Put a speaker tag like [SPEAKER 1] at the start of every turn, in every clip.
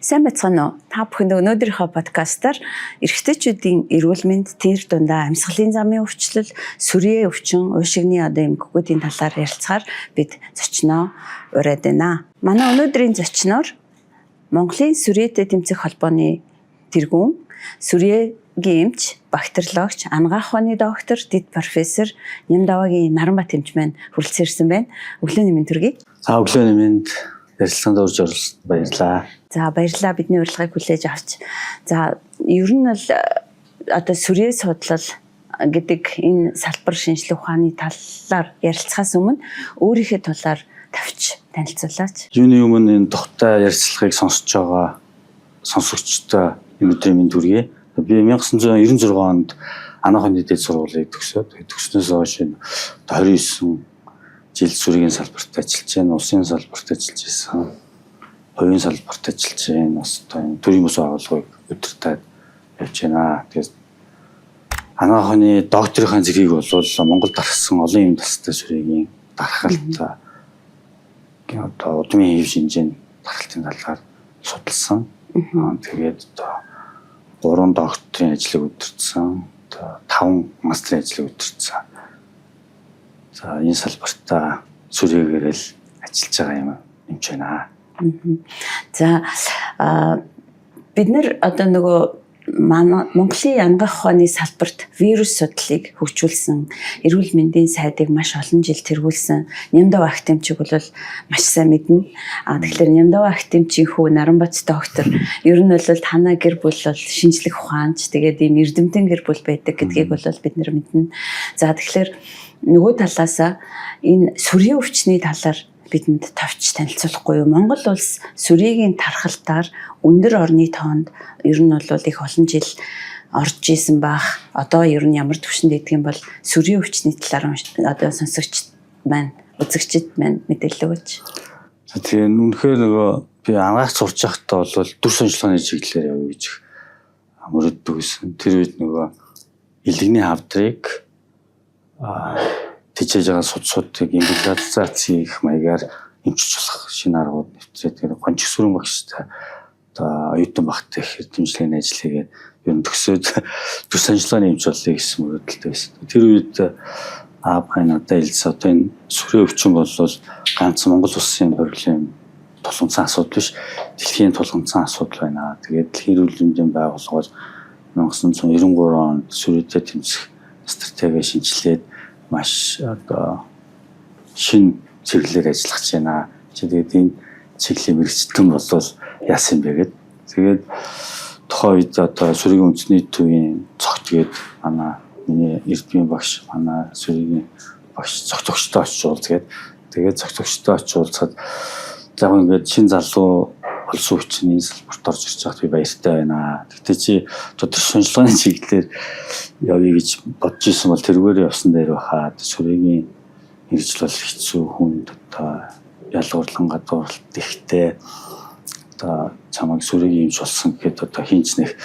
[SPEAKER 1] Сайн байцгаана уу? Та бүхэнд өнөөдрийнхөө подкастаар эрэгтэйчүүдийн эрүүл мэнд, тэр дундаа амьсгалын замын өвчлөл, сүрье өвчин, уушигны одоо эмгэгүүдийн талаар ярилцахаар бид зочноо ураад байна. Манай өнөөдрийн зочноор Монголын сүрьетэй тэмцэх холбооны тэргүүн, сүрьегийн эмч, бактериологч, анагаах ухааны доктор, дэд профессор Нямдавагийн Наранбат эмч маань хүрэлцэн ирсэн байна. Өглөөний мэнд төргий.
[SPEAKER 2] За, өглөөний мэнд, ярилцлаганд орж оролцсонд баярлалаа.
[SPEAKER 1] За, баярлалаа бидний урилгыг хүлээж авч. За, ер нь бол одоо сүрье судлал гэдэг энэ салбар шинжлэх ухааны талаар ярилцахаас өмнө өөрийнхөө талаар тавьч танилцуулаач.
[SPEAKER 2] Юуны өмнө энэ тухтай ярилцлагыг сонсож байгаа сонсогчдод энэ өдрийн мэнд хүргэе. Би 1996 онд Анагаах ухааны дээд сургуулийг төгсөөд, төгснөөс хойш энэ 29 жил сүргийн салбарт ажиллаж байна, улсын салбарт ажиллаж байсан, хувийн салбарт ажиллаж байна. Бас одоо энэ төрийн бус байгууллагыг удирдаад явж байна. Тэгээд анагаах ухааны докторийн зэргийг бол Монголд дарахсан олон юм тастай сүргийн дарахалт одоо удмын хэв шинжээний даралтын талаар судалсан. Тэгээд одоо гурван докторийн ажлыг удирдсан. Одоо таван мастрын ажлыг удирдсан. За, энэ салбартаа сүрээгээр л ажиллаж байгаа юм юмч байна.
[SPEAKER 1] За, бид нар одоо нөгөө Монголын анагаах ухааны салбарт вирус судлалыг хөгжүүлсэн, эрүүл мэндийн сайдыг маш олон жил тэргүүлсэн Нямдав Ахтемчиг бол маш сайн мэднэ. А тэгэхээр Нямдав Ахтемчийн хүү Наранбат доктор ер нь бол танаа гэр бүл бол шинжлэх ухаанч, тэгээд ийм эрдэмтэн гэр бүл байдаг гэдгийг бол бид нар мэднэ. За, тэгэхээр нөгөө талаасаа энэ сүрийн өвчний талаар бидэнд товч танилцуулахгүй юу? Монгол улс сүрийн тархалтаар өндөр орны тоонд ер нь бол их олон жил орж исэн бах. Одоо ер нь ямар түвшинд идэх юм бол сүрийн өвчний талаар одоо сонсогч маань, үзэгчид маань мэдээлэл өгөөч.
[SPEAKER 2] Тэгээ үнэхээр нөгөө би анагаах сурч байхдаа бол дүрс онцлогын чиглэлээр явъя гэж мөрөддөг гэсэн. Тэр үед нөгөө илэгний хавдрыг тэжээж байгаа судсуудыг имплантац хийх маягаар эмчилж болох шинэ аргууд нэвтрээд, тэгээд гончих сүрэн багштай одоо оюутан багтай их эрдэмжлэгийн ажил хийгээд ер нь төгсөөд дүрс онцлогын эмч болъё гэсэн мөрөөдөлтэй байсан. Тэр үед аав надад хэлсэн, одоо энэ сүрийн өвчин бол ганц Монгол улсын проблем, тулгамдсан асуудал биш, дэлхийн тулгамдсан асуудал байна. Тэгээд дэлхийн эрүүл мэндийн байгууллага бол 1993 онд сүрээтэй тэмцэх стратеги шинжилээд маш одоо шинэ чиглэлээр ажиллах гэж байна. Чи тэгээд энэ чиглэлийн мэргэжилтэн болвол яасан юм бэ гэд. Тэгээд тухайн үед одоо сүргийн үндэсний төвийн цогт гээд манай миний эрдмийн багш, манай сүргийн багш цогцогчтой очиж уулзгээд, тэгээд цогцогчтой очиж уулзахад, за, ингээд шинэ залуу олсон хүчин энэ салбарт орж ирж байхад би баяртай байна. Гэхдээ чи одоо тэр шинжилгээний чиглэлээр явъя гэж бодож исэн бол тэрүүгээр явсан дээр баха. Сүргийн мэргэжил бол хэцүү, хүнд, одоо ялгуурлан гадууралт ихтэй, одоо чамайг сүргийн эмч болсон гэхэд одоо хинч нэг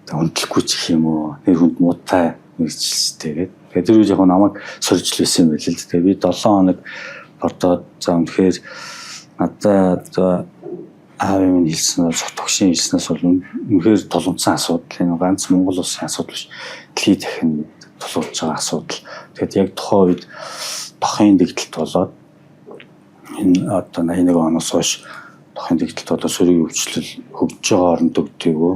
[SPEAKER 2] хүндлэхгүй ч гэх юм уу, нэр хүнд муутай мэргэжилтэй гээд. Тэгээд тэр үед яг намайг сорж л байсан юм байл л. Тэгээд би 7 хоног бодоод, за, үнэхээр надад одоо аавын минь хэлсэн бол, цогтогшийн хэлснээс бол үнэхээр тулгамдсан асуудал, энэ ганц Монгол улсын асуудал биш, дэлхийд дахин тулгуурлаж байгаа асуудал. Тэгэхээр яг тухайн үед дохын дэгдэлт болоод энэ одоо 81 оноос хойш дохын дэгдэлт болоод сөрөг өвчлөл хөгжиж байгаа оронд өгдөгөө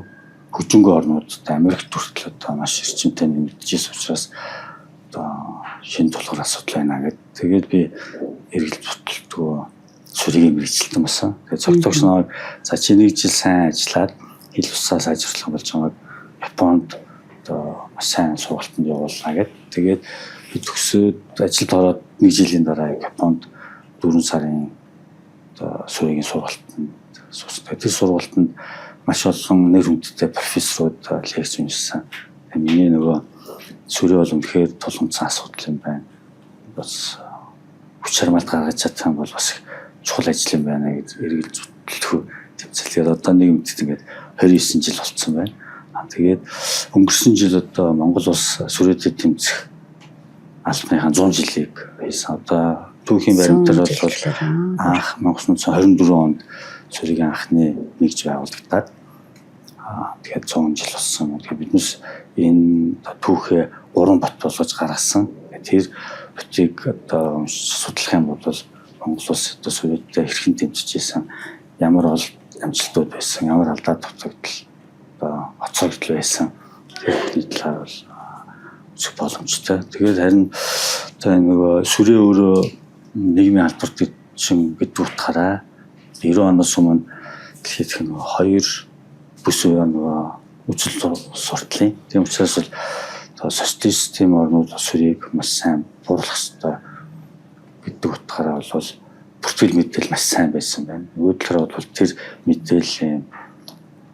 [SPEAKER 2] хөгжингүй орнуудад, Америкт хүртэл одоо маш эрчимтэй нэмэгдэж учраас одоо шинэ тулгуур асуудал байна гэд. Тэгээд би эргэлт бүтэлтгөө сүрийн мэргэжилтэн болсон. Тэгээд цогцогч намайг, за, чи нэг жил сайн ажиллаад хэл усаа сайжруулах болж байгааг Японд одоо маш сайн сургалтанд явуулна гэд. Тэгээд би төгсөөд ажилд ороод нэг жилийн дараа Японд 4 сарын одоо сүрийн сургалтанд суусан. Тэр сургалтанд маш олон нэр хүндтэй профессорууд лекц уншсан. Миний нөгөө сүрээ бол үнэхээр тулгамдсан асуудал юм байна. Бас хүч чармайлт гаргаж чадах юм бол бас чухал ажил юм байна гэж эргэлж зүтгэлгүй тэмцэлгээр одоо нэг мэдээд ингээд 29 жил болцсон байна. Тэгээд өнгөрсөн жил одоо Монгол улс сүрээтэй тэмцэх албаныхаа 100 жилийг хийсэн. Одоо түүхийн баримтаар бол анх 1924 онд сүрийн анхны нэгж байгуулагдаад тэгэхээр 100 жил болсон. Тэгэхээр биднес энэ түүхээ 3 бот болгож гаргасан. Тэр ботыг одоо судлах юм бол Монгол улс одоо сүрээтэй хэрхэн тэмцэж исэн, ямар ол амжилтууд байсан, ямар алдаа дутагдал одоо оцоогдол байсан. Тэр талаар бол үзэх боломжтой. Тэгээд харин одоо энэ нөгөө сүрээ өөрөө нийгмийн албарт чин гэдэг утгаараа 90 оноос өмнө дэлхийд нөгөө хоёр бүс нөгөө үзэл суртлын. Тийм учраас бол социалистийн орнууд сүрийг маш сайн бууруулах ёстой гэдэг утгаараа бол бүртгэл мэдээлэл маш сайн байсан байна. Нөгөө талаараа бол тэр мэдээллийн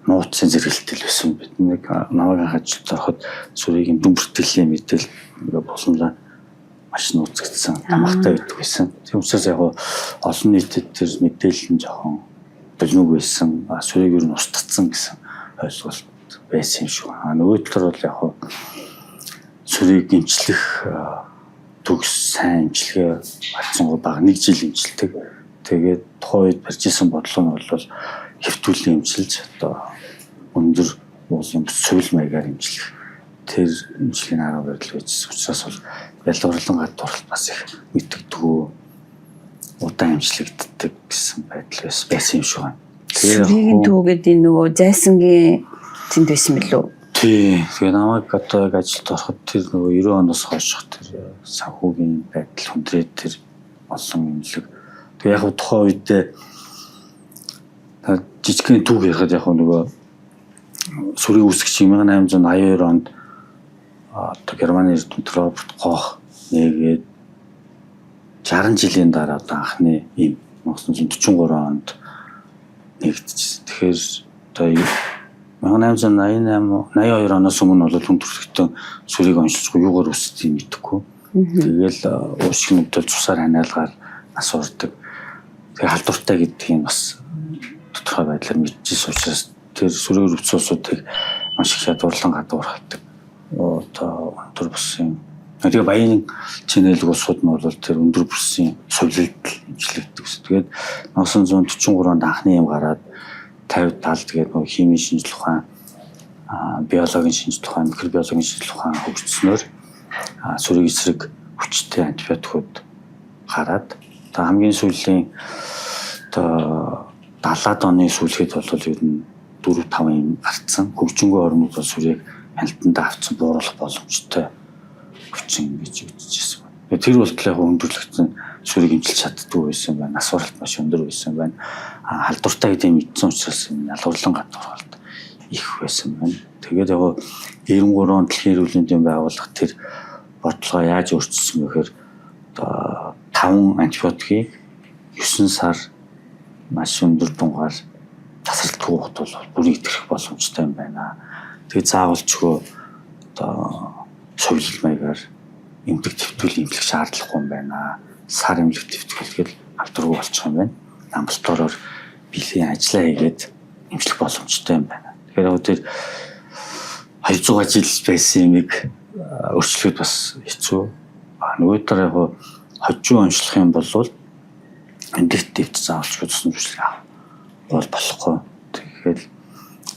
[SPEAKER 2] нууцын зэрэгэлтэл байсан. Бид нэг намайг ажилд ороход сүрийг дүн бүртгэлийн мэдээлэл болонлаа маш нууцгдсан, тамгатай байдаг байсан. Тийм учраас яг олон нийтэд тэр мэдээлэл нь жоохон долног байсан. Сүрийг ер нь устгацсан гэсэн ойлголт байсан юм шиг. Нөгөө талаар бол яг сүрийг эмчлэх төгс сайн эмчилгээ авцсангүй бага нэг жил эмчилдэг. Тэгээд тухайн үед барьж исэн бодлого нь бол хэвтүүлэн эмчилж одоо өндөр уулын цувил маягаар эмчлэх тэр эмчилгээний арга барил байжсэн. Учраас бол ялгуурлан гадуурхалт бас их мэддэгдгүү удаан эмчлэгддэг гэсэн байдал байсан юм шиг байна.
[SPEAKER 1] Сүрийн түүгээд энэ нөгөө зайсангийн тэнд байсан мөлөө?
[SPEAKER 2] Тий. Тэгээ намайг одоо яг ажилд ороход тэр нөгөө 90 оноос хойш тэр санхүүгийн байдал хүндрээд тэр олон эмнэлэг. Тэгээ яг тухайн үедээ жижигхэн түүх ярихад яг нөгөө сүрийн үүсгэгч 1882 онд одоо Германы эрдэмтэн Роберт Кох нээгээд 60 жилийн дараа одоо анхны ийм 1943 онд нэгдэжсэн. Тэгэхээр одоо 1888 82 оноос өмнө бол хүн төрөлхтөн сүрийг оншилжгүй юугаар үсдгийг мэдэхгүй. Тэгэл уушиг нүдэл цусаар ханиалгаар нас урдаг. Тэгээ халдвартай гэдгийг бас тодорхой байдлаар мэдчихсэн учраас тэр сүрээр өвцөн улсуудыг маш их ядуурлан гадуурхалдаг. Одоо өндөр бүсийн тэгээ баян чинэлэг улсууд нь бол тэр өндөр бүсийн сувилалд эмчлэгддэг гэсэн. Тэгээд 1943 онд анхны юм гараад 50 70 тэгээд нөгөө химийн шинжлэх ухаан, биологийн шинжлэх ухаан, микробиологийн шинжлэх ухаан хөгжснөөр сүрэг эсрэг хүчтэй антибиотикууд гараад одоо хамгийн сүүлийн одоо 70-аад оны сүүлхэд бол ер нь 4 5 юм гарцсан. Хөгжингүй орнууд бол сүрийг хяналтандаа авсан бууруулах боломжтой хүчин гэж үзчихсэн. Тэр болтол яг өндөрлөгдсөн сүрийг эмчилж чаддгүй байсан байна. Нас баралт маш өндөр байсан байна. Халдвартай гэдгийг мэдсэн учраас ялгуурлан гадуурхалт их байсан байна. Тэгээд яг 93 он дэлхийн эрүүл мэндийн байгууллага тэр бодлогоо яаж өөрчилсөн бэ гэхээр одоо 5 антибиотикийг 9 сар маш өндөр дунгаар тасралтгүй хугацаанд бол бүрийг итгэх боломжтой юм байна. Тэгээд заавалчгүй одоо сувилал маягаар эмдэг твтүүл эмчлэх шаардлагагүй юм байна. Сар эмнэлэг твтгүүлгээл алдруу болчих юм байна. Амбулатороор бэлгийн ажиллаа хийгээд эмчлэх боломжтой юм байна. Тэгэхээр яг тэр 200 жил байсан юмыг өөрчлөхөд бас хэцүү. Нөгөө талаар яг хожуу онцлох юм бол эмдэгт твт заавалчгүй тусламж үйлчлэг авах бол болохгүй. Тэгэхээр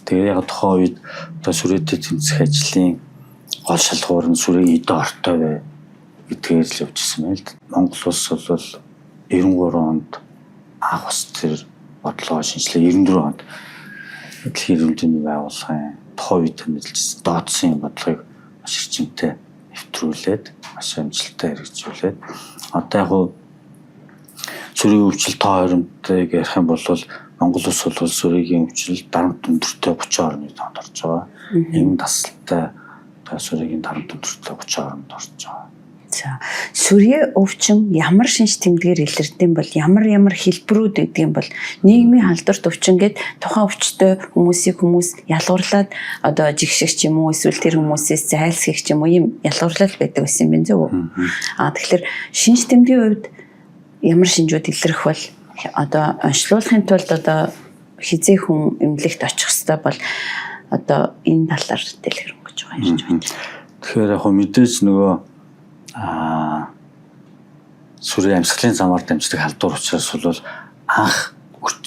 [SPEAKER 2] тэгээ яг тухайн үед одоо сүрээтэй тэмцэх ажлын гол шалгуур нь сүрийн эдэ ортой бай гэдгээр л явж ирсэн байна л да. Монгол улс бол 93 онд анх бас тэр бодлогоо шинжилээ 94 онд дэлхийн эрүүл мэндийн байгууллагын тухайн үед мэдэлжсэн дооцсон бодлогыг маш эрчимтэй нэвтрүүлээд маш амжилттай хэрэгжүүлээд одоо яг сүрийн өвчлөл тоо хоримтыг ярих юм бол Монгол улс бол сүрийн өвчлөл дарамт өндөртэй 30 орны тоонд орж байгаа. Эм дасгалтай сүрийн дарамт өндөртэй 30 оронд орж байгаа.
[SPEAKER 1] За, сүрье өвчин ямар шинж тэмдгээр илэрдэм бол ямар ямар хэлбэрүүд байдаг юм бол нийгмийн халдварт өвчин гээд тухайн өвчтөй хүмүүсийг хүмүүс ялгуурлаад одоо жигших ч юм уу эсвэл тэр хүмүүсээс зайлсхийх ч юм уу ийм ялгуурлал байдаг байсан юм байна зөв үү? Аа тэгэхээр шинж тэмдгийн хувьд ямар шинжүүд илэрх бол одоо онцлуулахын тулд одоо хизээ хүн эмнэлэгт очих ёстой бол одоо энэ талаар дэлгэрэнгүй байгаа ярьж байна.
[SPEAKER 2] Тэгэхээр яг мэдээж нөгөө сүрийн амьсгалын замаар дамждаг халдвар учраас бол анх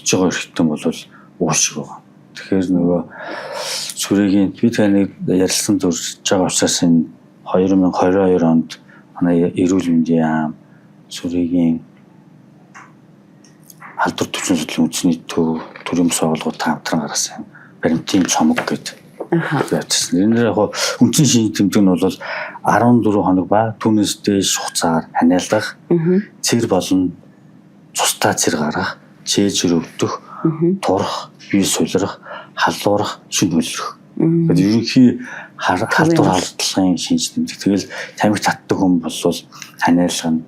[SPEAKER 2] өвдөж байгаа эрхтэн бол уушиг байгаа. Тэгэхээр нөгөө сүрэгийн би таныг ярилцсан зурж байгаа учраас энэ 2022 онд манай эрүүл мэндийн яам сүрэгийн халдвар төвчин судлалын үндэсний төв төрийн бус байгууллагуудтай хамтран гаргасан баримтын цомог гэдэг явуулсан. Энэ дээр яг үндсэн шинж тэмдэг нь бол 14 хоног ба түүнээс дээш хугацаар ханиалдах, цэр болон цустай цэр гаргах, чэйжэр өвдөх, турах, бие сулрах, халуурах, шин хөлрөх. Тэгээд ерөнхий халдвар халдлагын шинж тэмдэг. Тэгэл тамхи татдаг хүн бол ханиалга нь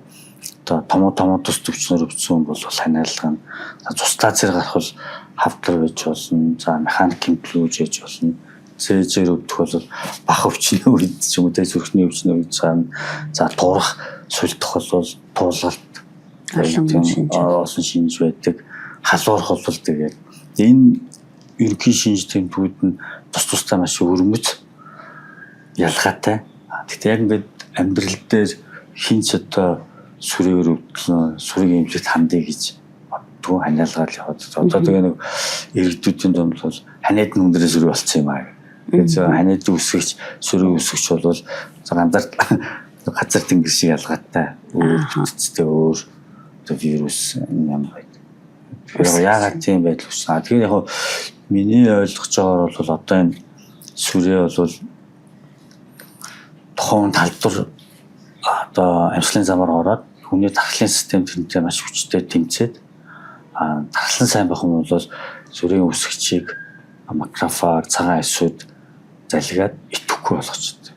[SPEAKER 2] одоо томоо томоо тус төвчнөр өвдсөн хүн бол ханиалга нь цустай цэр гарах бол хавдар байж болно. За механик гэмтэл үүж яж болно. Цээжээр өвдөх бол бах өвчний үед ч юм уу те зүрхний өвчний үед цаана. За турах, сулдах бол туулгалт олон шинж байдаг. Халуурах бол тэгээд энэ ерөнхий шинж тэмдгүүд нь тус тусдаа маш өрмөц ялгаатай. Гэхдээ яг ингээд амьдрал дээр хинч одоо сүрэгээр өвдлөн, сүрэг эмчлэгт хандъя гэж боддгоо ханиалгаал яваад. Одоо тэгээ нэг иргэдүүдийн дунд бол ханиад нь хүндрээ сүрэг болцсон юм аа. Тэгэхээр ханиад үсгэгч, сүрэг үсгэгч бол ганцаар газар тэнгэр шиг ялгаатай, өөр бүтцтэй, өөр одоо вирус юм байдаг. Тэгэхээр яагаад тийм байдал үүссэн? Тэгэхээр яг миний ойлгож байгаагаар бол одоо энэ сүрээ бол тухайн талбар одоо амьсгалын замаар ороод хүний тархлын систем тэрнтэй маш хүчтэй тэмцээд тархлан сайн байх юм бол сүрийн үсгчийг макрофаг цагаан эсүүд залгиад идэвхгүй болгочтой.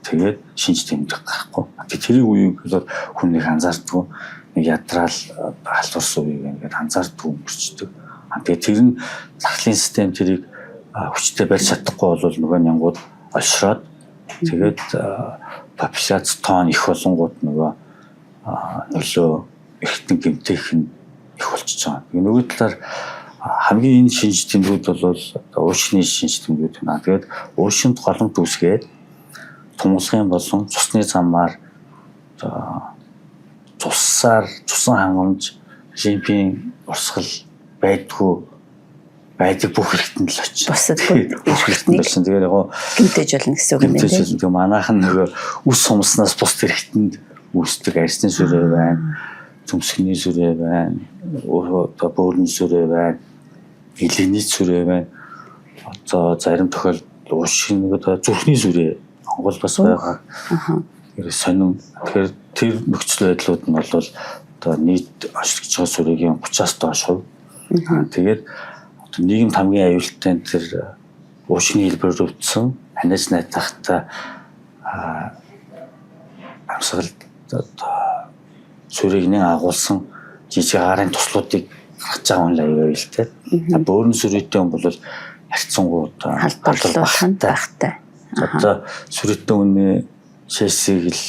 [SPEAKER 2] Тэгээд шинж тэмдэг гарахгүй. Тэрийг үеийг бол хүн нэг анзаардгүй, нэг ядраал халдварсан үеийг ингээд анзаардгүй өнгөрчдөг. Тэгээд тэр нь тархлын систем тэрийг хүчтэй барьж чадахгүй бол нөгөө нянгууд олшроод тэгээд популяц тоон их болонгууд нөгөө нөлөө эргэтэн гэмтэх нь их болчихж байгаа. Нөгөө талаар хамгийн энэ шинж тэмдгүүд бол уушгины шинж тэмдгүүд байна. Тэгээд уушинд голомт үүсгээд тумгалгын болон цусны замаар цусаар цусан хангамж лимфийн урсгал байдгүй байдаг бүх хэрэгтэнд л очив.
[SPEAKER 1] Бусад бүх
[SPEAKER 2] хэрэгтэнд очив. Тэгээд яг
[SPEAKER 1] гэмтэж болно гэсэн үг юм байна.
[SPEAKER 2] Гэмтэж болно. Тэгээд манайхан нөгөө үс хумснаас бусад хэрэгтэнд үүсдэг арьсны сүрээ байна, зүмсгний сүрээ байна, одоо бөөрийн сүрээ байна, илэгний сүрээ байна. Одоо зарим тохиолдолд уушиг нэг одоо зүрхний сүрээ онгол бас байгаа. Тэгэхээр сонин. Тэгэхээр тэр нөхцөл байдлууд нь бол одоо нийт онцлогдож байгаа сүрэгийн 30-аас доош хувь. Тэгээд одоо нийгэмд хамгийн аюултай тэр уушгины хэлбэрээр өвдсөн ханиач найтахтай амьсгал одоо сүрийг нэн агуулсан жижиг гарын туслуудыг гаргаж байгаа хүн л аюу аюултай. Бөөрн сүрээтэй хүн бол харьцангуй
[SPEAKER 1] халдварлах нь багтай.
[SPEAKER 2] Одоо сүрээтэй хүний шээсийг л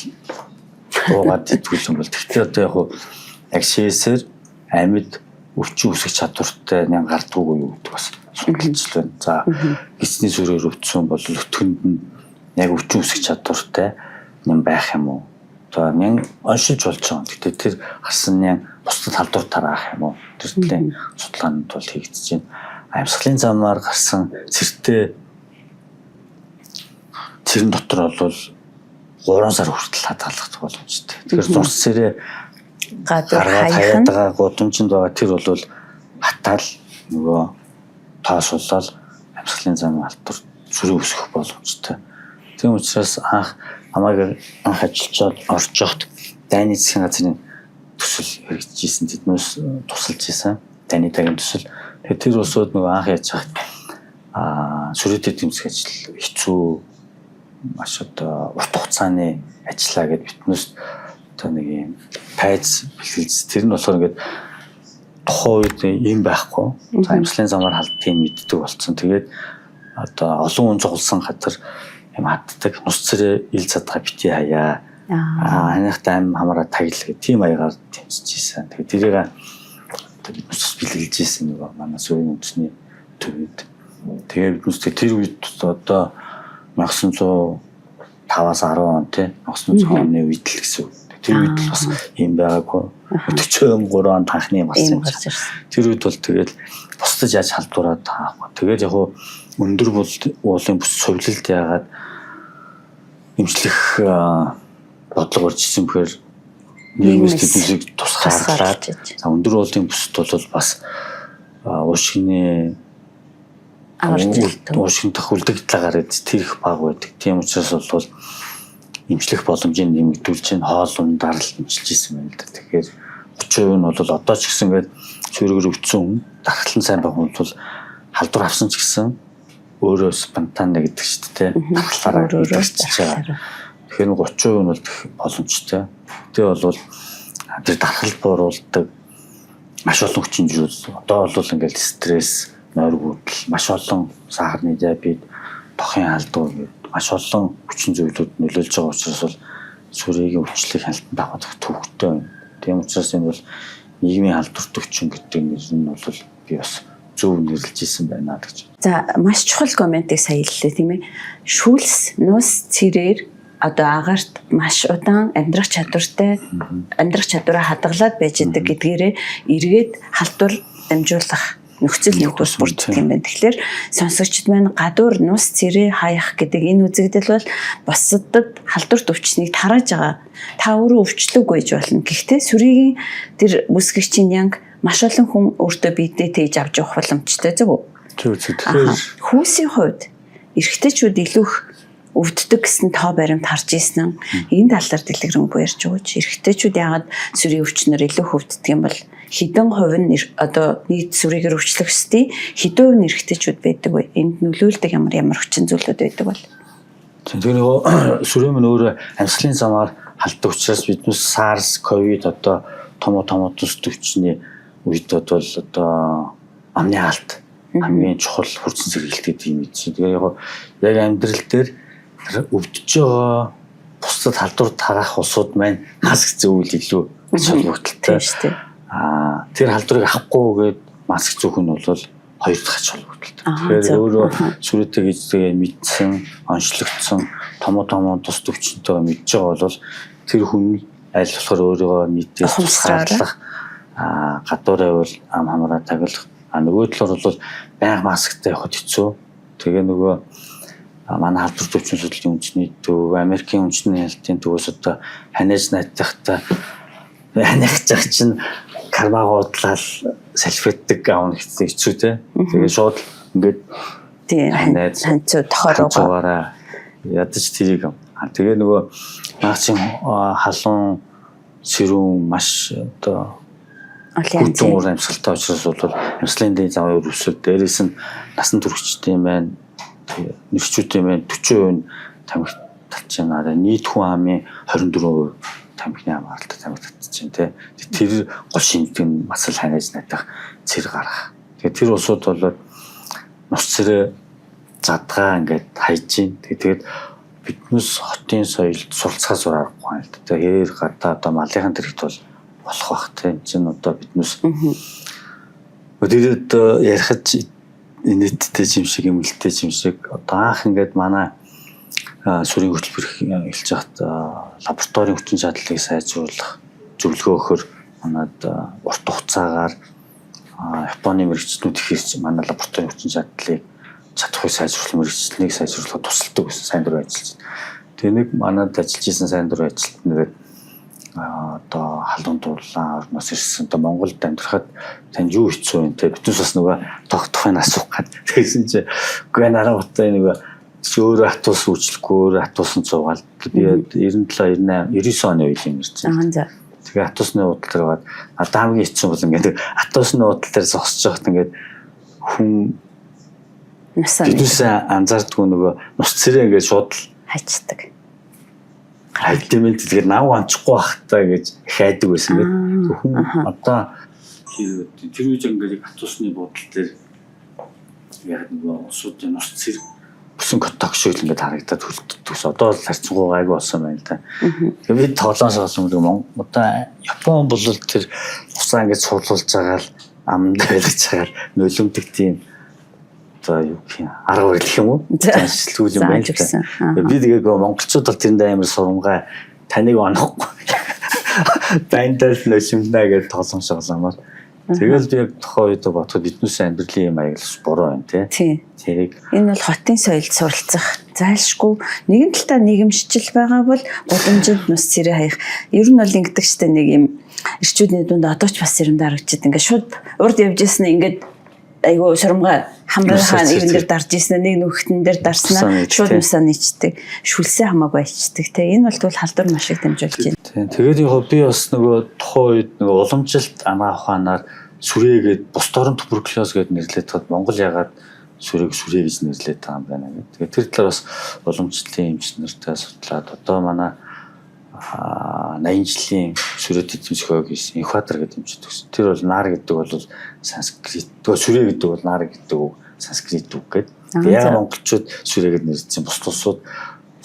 [SPEAKER 2] уугаад идвэл юм бол тэгтээ одоо яг яг шээсээр амьд өвчин үүсгэх чадвартай нэн гардгуугүй юу гэдэг бас судалж байна. За гисний сүрээр өвдсөн бол өтгөнд нь яг өвчин үүсгэх чадвартай нэм байх юм уу? Одоо нэн оншилж болж байгаа. Гэтэ тэр гарсан нэн бусдад халдвар тараах юм уу? Тэр төрлийн судалгаанууд бол хийгдэж байна. Амьсгалын замаар гарсан цэртэй цэрэн дотор бол 3 сар хүртэл хадгалах боломжтой. Тэгэхээр зурс цэрээ
[SPEAKER 1] гадуур
[SPEAKER 2] гаргаад
[SPEAKER 1] хаях
[SPEAKER 2] хаяад
[SPEAKER 1] нь
[SPEAKER 2] байгаа гудамжинд байгаа тэр бол хатаал нөгөө тоосуулаад амьсгалын зам алтар сүрээ өсгөх боломжтой. Тийм учраас анх намайг анх ажиллаж орж явахад дайны засгийн газрын төсөл хэрэгжижсэн, тэднээс тусалж исэн. Дайны тагийн төсөл. Тэгэхээр тэр улсууд нөгөө анх яаж хахад сүрээтэй тэмцэх ажил хэцүү маш одоо урт хугацааны ажиллаа гэд биднээс одоо нэг юм тайз бэлгэлж тэр нь болохоор ингээд тухайн үед юм байхгүй. За амьсгалын замаар халдтыг мэддэг болсон. Тэгээд одоо олон хүн цугласан газар юм хаддаг. Нус цэрээ ил задгаа бити хаяа. Ханых аим хамаараа тагил гэх тийм аягаар тэмцэж исэн. Тэгээд тэрийг одоо бид бас бэлгэлж исэн нөгөө манай сүрийн үндэсний төвөд. Тэгээд биднес тэр үед одоо 1905-аас 10 он тий 1900 оны үед л гэсэн үг. Тэр үед л бас юм байгаагүй. 43 онд анхны юм гарсан. Тэр үед бол тэгэл бусдад яаж халдвараа таахгүй. Тэгээд яг өндөр уулын бүс цовлолт яагаад эмчлэх бодлого орж ирсэн бэхээр нийгмээс тэднийг тусгаарлаад за өндөр уулын бүсд бол бас уушгины уушгиндах үлдэгдэл гараад тэр их бага байдаг. Тийм учраас бол эмчлэх боломжийг нэмэгдүүлж чинь хоол ундаар л эмчилж исэн байна л да. Тэгэхээр 30% нь бол одоо ч гэсэн ингээд цэвэргээр өвдсөн хүн дархлан сайн байгаа хүн бол халдвар авсан ч гэсэн өөрөө спонтан гэдэг шүү дээ. Дархлаараа идэгчиж байгаа. Тэгэхээр 30% нь бол боломжтой. Тэгээ бол тэр дархал бууруулдаг маш олон хүчин зүйл. Одоо бол ингээд стресс, нойргүйдэл, маш олон сахарны диабет, тохын халдвар гэдэг маш олон хүчин зүйлүүд нөлөөлж байгаа учраас бол сүрийн өвчлөлийг хяналтанд авах төвөгтэй байна. Тийм учраас энэ бол нийгмийн халдварт өвчин гэдэг нэр нь бол би бас зөв нэрлэж исэн байна гэж.
[SPEAKER 1] За маш чухал комментиг сая хэллээ тийм ээ. Шүүлс, нус, цэрээр одоо агаарт маш удаан амьдрах чадвартай амьдрах чадвараа хадгалаад байж идэг гэдгээрээ эргээд халдвар дамжуулах нөхцөл нэгдүгээр бүрддэг юм байна. Тэгэхээр сонсогчд маань гадуур нус цэрээ хаях гэдэг энэ үзэгдэл бол бусдад халдварт өвчнийг тарааж байгаа. Та өөрөө өвчлөөгүй байж болно. Гэхдээ сүрийн тэр бүсгэгчийн янг маш олон хүн өөртөө биедээ тээж авч явах боломжтой зөв үү?
[SPEAKER 2] Зөв зөв. Тэгэхээр
[SPEAKER 1] хүүсийн хувьд эрэгтэйчүүд илүү их өвддөг гэсэн тоо баримт харж ирсэн. Энэ талаар дэлгэрэнгүй ярьж өгөөч. Эрэгтэйчүүд яагаад сүрийн өвчнөр илүү хөвддөг юм бол хэдэн хувь нь одоо нийт сүрийгээр өвчлөх ёстой, хэдэн хувь нь эрэгтэйчүүд байдаг вэ? Энд нөлөөлдөг ямар ямар хүчин зүйлүүд байдаг бол?
[SPEAKER 2] Тэр нөгөө сүрийн минь өөрөө амьсгалын замаар халддаг учраас биднес SARS, COVID одоо том том тус төвчний үед бол одоо амны хаалт хамгийн чухал хурцсан сэргийлт гэдэг юм чинь. Тэгээ яг амьдрал дээр өвдөж байгаа бусдад халдвар тараах улсууд маань маск зүүвэл илүү ач холбогдолтой
[SPEAKER 1] шүү дээ.
[SPEAKER 2] Аа тэр халдварыг авахгүйгээд маск зүүх нь бол хоёр дахь ач холбогдолтой. Тэгэхээр өөрөө сүрээтэй гэж тэгээ мэдсэн, онцлогдсон, томоо томоо тус төвчөнтэйгээ мэдж байгаа бол тэр хүн аль болохоор өөрийгөө нийтээс тусгаарлах, аа гадуур байвал ам хамраа таглах, а нөгөө талаар бол байнга масктай явахад хэцүү. Тэгээ нөгөө манай халдвар төвчин судлалын үндэсний төв, Америкийн үндэсний хяналтын төвөөс одоо ханиаж найдахта ханиах чинь кармага удлал салфетик аавна гэсэн хэцүү те. Тэгээ шууд ингээд
[SPEAKER 1] тийм ханцуу тохороо
[SPEAKER 2] ядаж тэрийг. Тэгээ нөгөө наа чин халуун сэрүүн маш одоо хүйтэн уур амьсгалтай учраас бол амьсгалын дийн замын өрөвсөл, дээрээс нь насан туршидтын маань нэрчүүдийн маань 40% нь тамхи татж байна. Нийт хүн амын 24% тамхины хамааралтай тамхи татж байна те. Тэр гол шинждэг нь масал ханиаж найдах цэр гарах. Тэгээ тэр улсууд бол нус цэрээ задгаа ингээд хайж гин. Тэгээд биднес хотын соёлд суралцахаас өөр аргагүй юм л да. Тэгэхээр гадаа одоо малынхан тэрэгт бол болох бах те. Энд чинь одоо биднес тэр одоо ярихад инээдтэй юм шиг эмгэлтэй юм шиг одоо анх ингээд манай сүрийн хөтөлбөр эхэлж байхад лабораторийн хүчин чадлыг сайжруулах зөвлөгөө өгөхөр манад урт хугацаагаар Японы мэргэжлүүд их ирж манай лабораторийн хүчин чадлыг чадахгүй сайжруулах мэргэжлийг сайжруулахад тусалдаг гэсэн сайн дурын ажиллаж байна. Тэгээ нэг манад ажиллаж исэн сайн дурын ажилт нэгээд одоо халуун дуулаан орноос ирсэн. Одоо Монголд амьдрахад танд юу хэцүү вэ те? Биднээс бас нөгөө тогтохыг асуух гад. Тэгсэн чи үгүй нараа утаа нөгөө чи өөрөө атуус үйлчлэхгүй өөрөө атуусан цуугаал. Би 97 98 99 оны үеийн юм ирсэн.
[SPEAKER 1] Аа за.
[SPEAKER 2] Тэгээ атуусны уудал дээр байгаад надад хамгийн хэцүү бол ингээд атуусны уудал дээр зогсож байхад ингээд хүн биднээс анзаардгүй нөгөө нус цэрээ ингээд шууд л
[SPEAKER 1] хайчдаг.
[SPEAKER 2] Хайдмэн тэгэхээр нав анчихгүй бах та гэж хайдаг байсан гэдэг. Хүн одоо тэр үед ингээд атуусны буудал дээр яг нөгөө усуудын нус цэрэг бүсэн коток шиг л ингээд харагдаад хөлддөг. Одоо л харьцангуй гайгүй болсон байна л да. Тэгээ би тоглоом соглон гэдэг Монгол одоо Япон бол тэр усаа ингээд цуглуулж байгаа л амд байлгаж байгаа л нулимдаг тийм одоо юу гэх юм арга барил юм уу? Заншилгүй юм байна л да. Би тэгээ монголчууд бол тэрэнд амар сурамгай таныг онохгүй. Бандал нөшмнэ гэж тоглоом шоглоомор. Тэгэл би яг тухайн үед бодоход биднээс амьдралын юм аяг л буруу байна тий.
[SPEAKER 1] Тийм.
[SPEAKER 2] Тэрийг
[SPEAKER 1] Энэ бол хотын соёлд суралцах зайлшгүй нэгэн талдаа нийгэмшил байгаа бол гудамжинд нус цэрээ хаях. Ер нь бол ингэдэг штэ нэг юм эрчүүдний дунд одоо ч бас юм дарагдчихэд ингээд шууд урд явж исэн ингээд айгу сурамга хамрынхаа
[SPEAKER 2] Нүсээ
[SPEAKER 1] нэгэн дээр дарж исэн нэг нүхтэн дээр дарснаа
[SPEAKER 2] Нусаа нийчдэг.
[SPEAKER 1] шууд нусаа нийчдэг. Шүлсээ хамаагүй айчдаг те. Энэ бол тэгвэл халдвар маш их дамжуулж байна.
[SPEAKER 2] Тийм. Тэгээд яг би бас нөгөө тухайн үед нөгөө уламжилт анагаах ухаанаар сүрээгээд бус дорн туберкулоз гэдээ нэрлээд тахад Монгол ягаад сүрээг сүрээ гэж нэрлээд байгаа юм байна гэдэг. Тэгээд тэр талаар бас уламжлалтын эмч нартай судлаад одоо манай 80 жилийн сүрээд эзэмших хийсэн Инхбатар гэдэг эмч төгсөн. Тэр бол нар гэдэг бол санскрит, тэгээ сүрээ гэдэг бол нар гэдэг үг санскрит үг гэдэг.
[SPEAKER 1] Аа,
[SPEAKER 2] Яг
[SPEAKER 1] за.
[SPEAKER 2] монголчууд сүрээ гэдээ нэрлэсэн, бус улсууд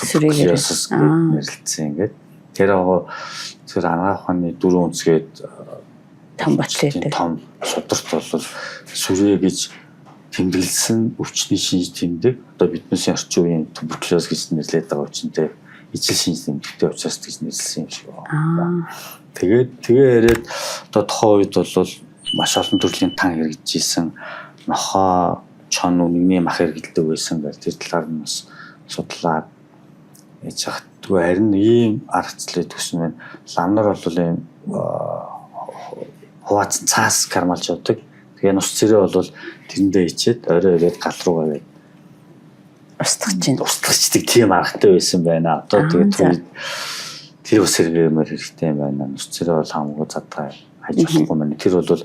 [SPEAKER 1] Сүрээгээр.
[SPEAKER 2] туберкулоз гэдэг нэрлэсэн ингээд. Тэр агуу тэр анагаах ухааны дөрвөн үнсгээд
[SPEAKER 1] Том ботлоо гэдэг.
[SPEAKER 2] том сударт бол сүрээ гэж тэмдэглэсэн өвчний шинж тэмдэг одоо биднээсийн орчин үеийн туберкулоз гэж нэрлэдэг байгаа өвчнөд ижил шинж тэмдэгтэй учраас гэж нэрлэсэн юм шиг байна.
[SPEAKER 1] Аа.
[SPEAKER 2] Тэгээд тэгээ яриад одоо тухайн үед бол маш олон төрлийн тан хэрэгжижсэн нохоо чон үнэгний мах хэрэглэдэг байсан гэл тэр талаар нь бас судлаад яж хат тэгвэл харин ийм аргачлалыг төсөн байна. Лам нар бол ийм хуваацсан цаас кармалж явдаг. Тэгээ нус цэрээ бол тэрэндээ ичээд орой ирээд гал руугаа гээд
[SPEAKER 1] Устгах чинь.
[SPEAKER 2] устгачдаг тийм аргатай байсан байна. Одоо
[SPEAKER 1] Аа,
[SPEAKER 2] тэгээд
[SPEAKER 1] за.
[SPEAKER 2] тэр үед тэр бас хэрэгмээр хэрэгтэй юм байна. Нус цэрээ бол хамаагүй задгаа хайж болохгүй байна. Тэр бол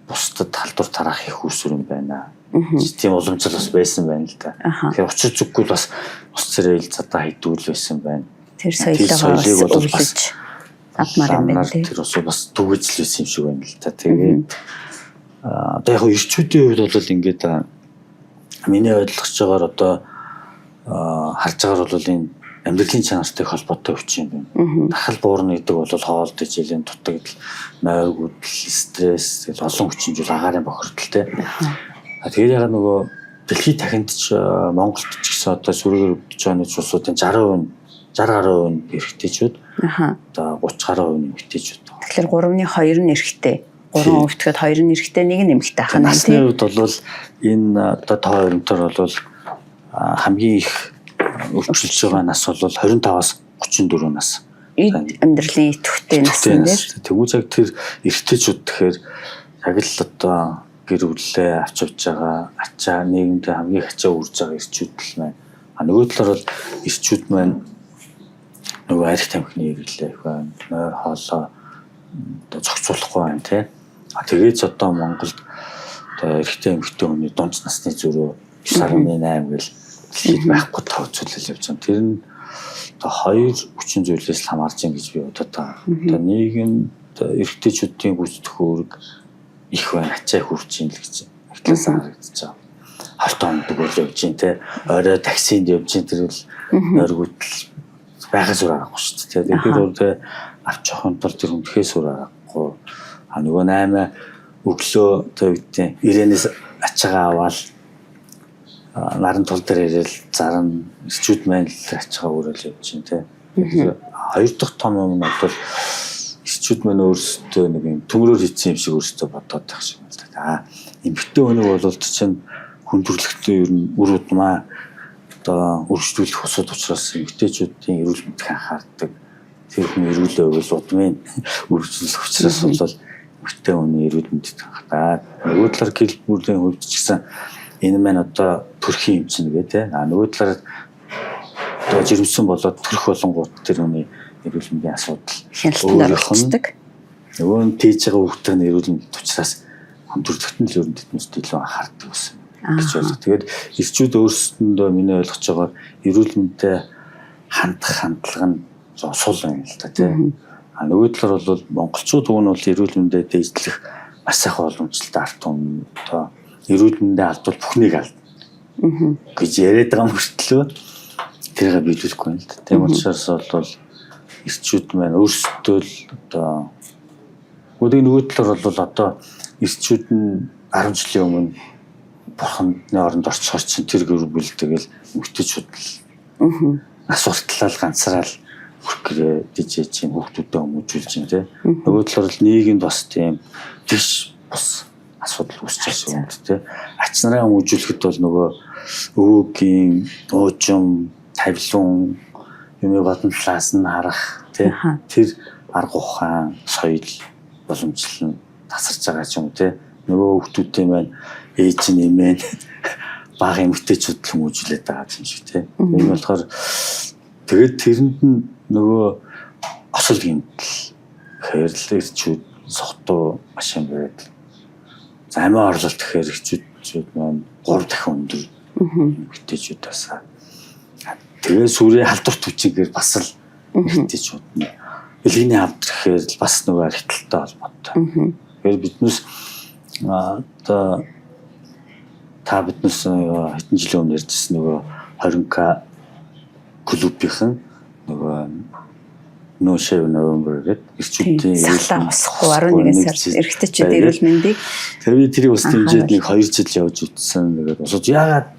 [SPEAKER 2] бусдад халдвар тараах их үүсвэр юм байна. Тийм уламжлал бас байсан байна л да.
[SPEAKER 1] Аха.
[SPEAKER 2] Тэгэхээр учир зүггүй л бас нус цэрээ ил задаа хайдгүй л байсан байна.
[SPEAKER 1] Тэр
[SPEAKER 2] Тэр
[SPEAKER 1] соёлоо бас
[SPEAKER 2] соёлыг бол бас
[SPEAKER 1] өвлөж авмаар юм байна
[SPEAKER 2] Ламнар
[SPEAKER 1] тий.
[SPEAKER 2] Тэр бас түгэж л байсан юм шиг байна л та. Тэгээд одоо яг эрчүүдийн хувьд бол ингээд миний ойлгож байгаагаар одоо харж байгаагаар бол энэ амьдралын чанартай холбоотой өвчин юм байна. Дахал буурна гэдэг бол хоол дэжээлийн дутагдал, нойргүйдэл, стресс тэгэл олон хүчин зүйл агаарын бохирдол те. Тэгээд яг нөгөө дэлхийд дахинд ч Монголд ч гэсэн одоо сүргээр өвдөж байгаа нийт улсуудын 60%, 60 гаруй хувь эрэгтэйчүүд одоо 30 гаруй хувь эмэгтэйчүүд.
[SPEAKER 1] Тэгэхээр 3-ны 2 нь эрэгтэй. 3 өвтгöd 2 нь эрэгтэй, 1 нь эмэгтэй ахна
[SPEAKER 2] Насны
[SPEAKER 1] тий.
[SPEAKER 2] хувьд бол энэ одоо тоо баримтаар бол хамгийн их өвчлөж байгаа нас бол 25-аас 34 нас.
[SPEAKER 1] Эд амьдралын идэвхтэй насан дээр.
[SPEAKER 2] Тэгвэл яг тэр эрэгтэйчүүд тэгэхээр яг л одоо гэр бүлээ авч явж байгаа ачаа нийгэмд хамгийн их ачаа үрж байгаа эрчүүд л байна. А нөгөө талаар бол эрчүүд маань нөгөө арх тамхины хэрэглээ их байна. Нойр хоолой одоо зохицуулахгүй байна тий. А тэгээд ч одоо Монголд одоо эрэгтэй эмэгтэй хүний дунд насны зөрүү 9.8 гэл дэлхийд байхгүй тооцоолол явж байгаа. Тэр нь одоо хоёр хүчин зүйлээс л хамаарч юм гэж би бодод байгаа. Одоо нийгэмд эрэгтэйчүүдийн гүйцэтгэх үүрэг их байна, ачаа их үрж юм л гэж ихтлээс харагдаж байгаа. Хорт ондог бол явж юм те. Орой таксинд явж юм тэр л нойргүйдэл байхаас өөр аргагүй шүү дээ. Тэгээд бол тэ авч явахын тулд тэр хүндэхээс өөр аргагүй. А нөгөө 8 өглөө одоо юу гэдэг нь ирээнээс ачаагаа аваад наран тул дээр ирээл зарна эрчүүд маань л ачаагаа өрөөл явж юм те. Тэгэхээр хоёр дахь том юм нь бол эрчүүд маань өөрсдөө нэг юм төмрөөр хийсэн юм шиг өөрсдөө бодоод байх шиг байна л да. Аа эмэгтэй хүнийг бол чинь хүн төрөлхтөө ер нь үр удмаа одоо өргөжлүүлэх усуд учраас эмэгтэйчүүдийн эрүүл мэндэд анхаардаг. Тэр хүн эрүүл байвал удмын өргөжлөх учраас бол эмэгтэй хүний эрүүл мэндэд анхаардаг. Нөгөө талаар гэр бүлийн хувьд ч гэсэн энэ маань одоо төрхийн юм чинь гэ тэ. А нөгөө талаар одоо жирэмсэн болоод төрөх болонгууд тэр хүний эрүүл мэндийн асуудал
[SPEAKER 1] Хяналтанд
[SPEAKER 2] өөрийнх нь
[SPEAKER 1] оролцдог.
[SPEAKER 2] нөгөө нь тээж байгаа хүүхдийн эрүүл мэнд учраас хүн төрөлхтөн л ер нь тэднэрт илүү анхаардаг байсан гэж ойлгох. Тэгээд эрчүүд өөрсдөндөө миний ойлгож байгаагаар эрүүл мэндэд хандах хандлага нь сул байна л да тий. А нөгөө талаар бол монголчууд уг нь бол эрүүл мэндэд дээжлэх маш сайхан боломжтой арт түмэн одоо эрүүл мэндээ алдвал бүхнийг алдна гэж яриад байгаа мөртлөө тэрийг биелүүлэхгүй юм л да. Тийм учраас бол эрчүүд маань өөрсдөө л одоо Гэхдээ нөгөө талаар бол одоо эрчүүд нь 10 жилийн өмнө бурханы оронд орчихоор чинь тэр гэр бүл тэгэл эмэгтэйчүүд л нас уртлал ганцраал хүрхрээ дижээж чинь хүүхдүүдэд хүмүүжүүлж чинь тий. Нөгөө талаар л нийгэмд бас тийм тэгш бус асуудал үүсэж байгаа юм тий. Ач нараа хүмүүжүүлэхэд бол нөгөө өвөгийн уужим, тавилуун юмыг бодон талаас нь харах тий. Тэр арга ухаан, соёл боломжлол нь тасарч байгаа ч юм тий. Нөгөө хүүхдүүдийн маань ээж нь эмээ бага эмэгтэйчүүд л хүмүүжүүлээд байгаа юм шиг тий. Энэ болохоор тэгээд тэрэнд нь нөгөө осол гэмтэл хэрэл эрчүүд сохтуу маш юм байдаг. За амиа орлолт гэхээр эрчүүд маань 3 дахин өндөр эмэгтэйчүүд бас. Тэгээ сүрээ халдвар түвчингээр бас л эмэгтэйчүүд нь элгэний хавдар гэхээр л бас нөгөө архиталтай холбоотой. Тэгэхээр биднээс одоо та биднээс хэдэн жилийн өмнө ярьжсэн нөгөө 20К клубийнхэн нөгөө No Shave November гэдэг эрчүүдийн
[SPEAKER 1] сахлаа хосохгүй 11 сард эрэгтэйчүүд эрүүл мэндийг
[SPEAKER 2] тэр би тэрийг бас дэмжиж нэг 2 жил явж үтсэн. Тэгээд босож яагаад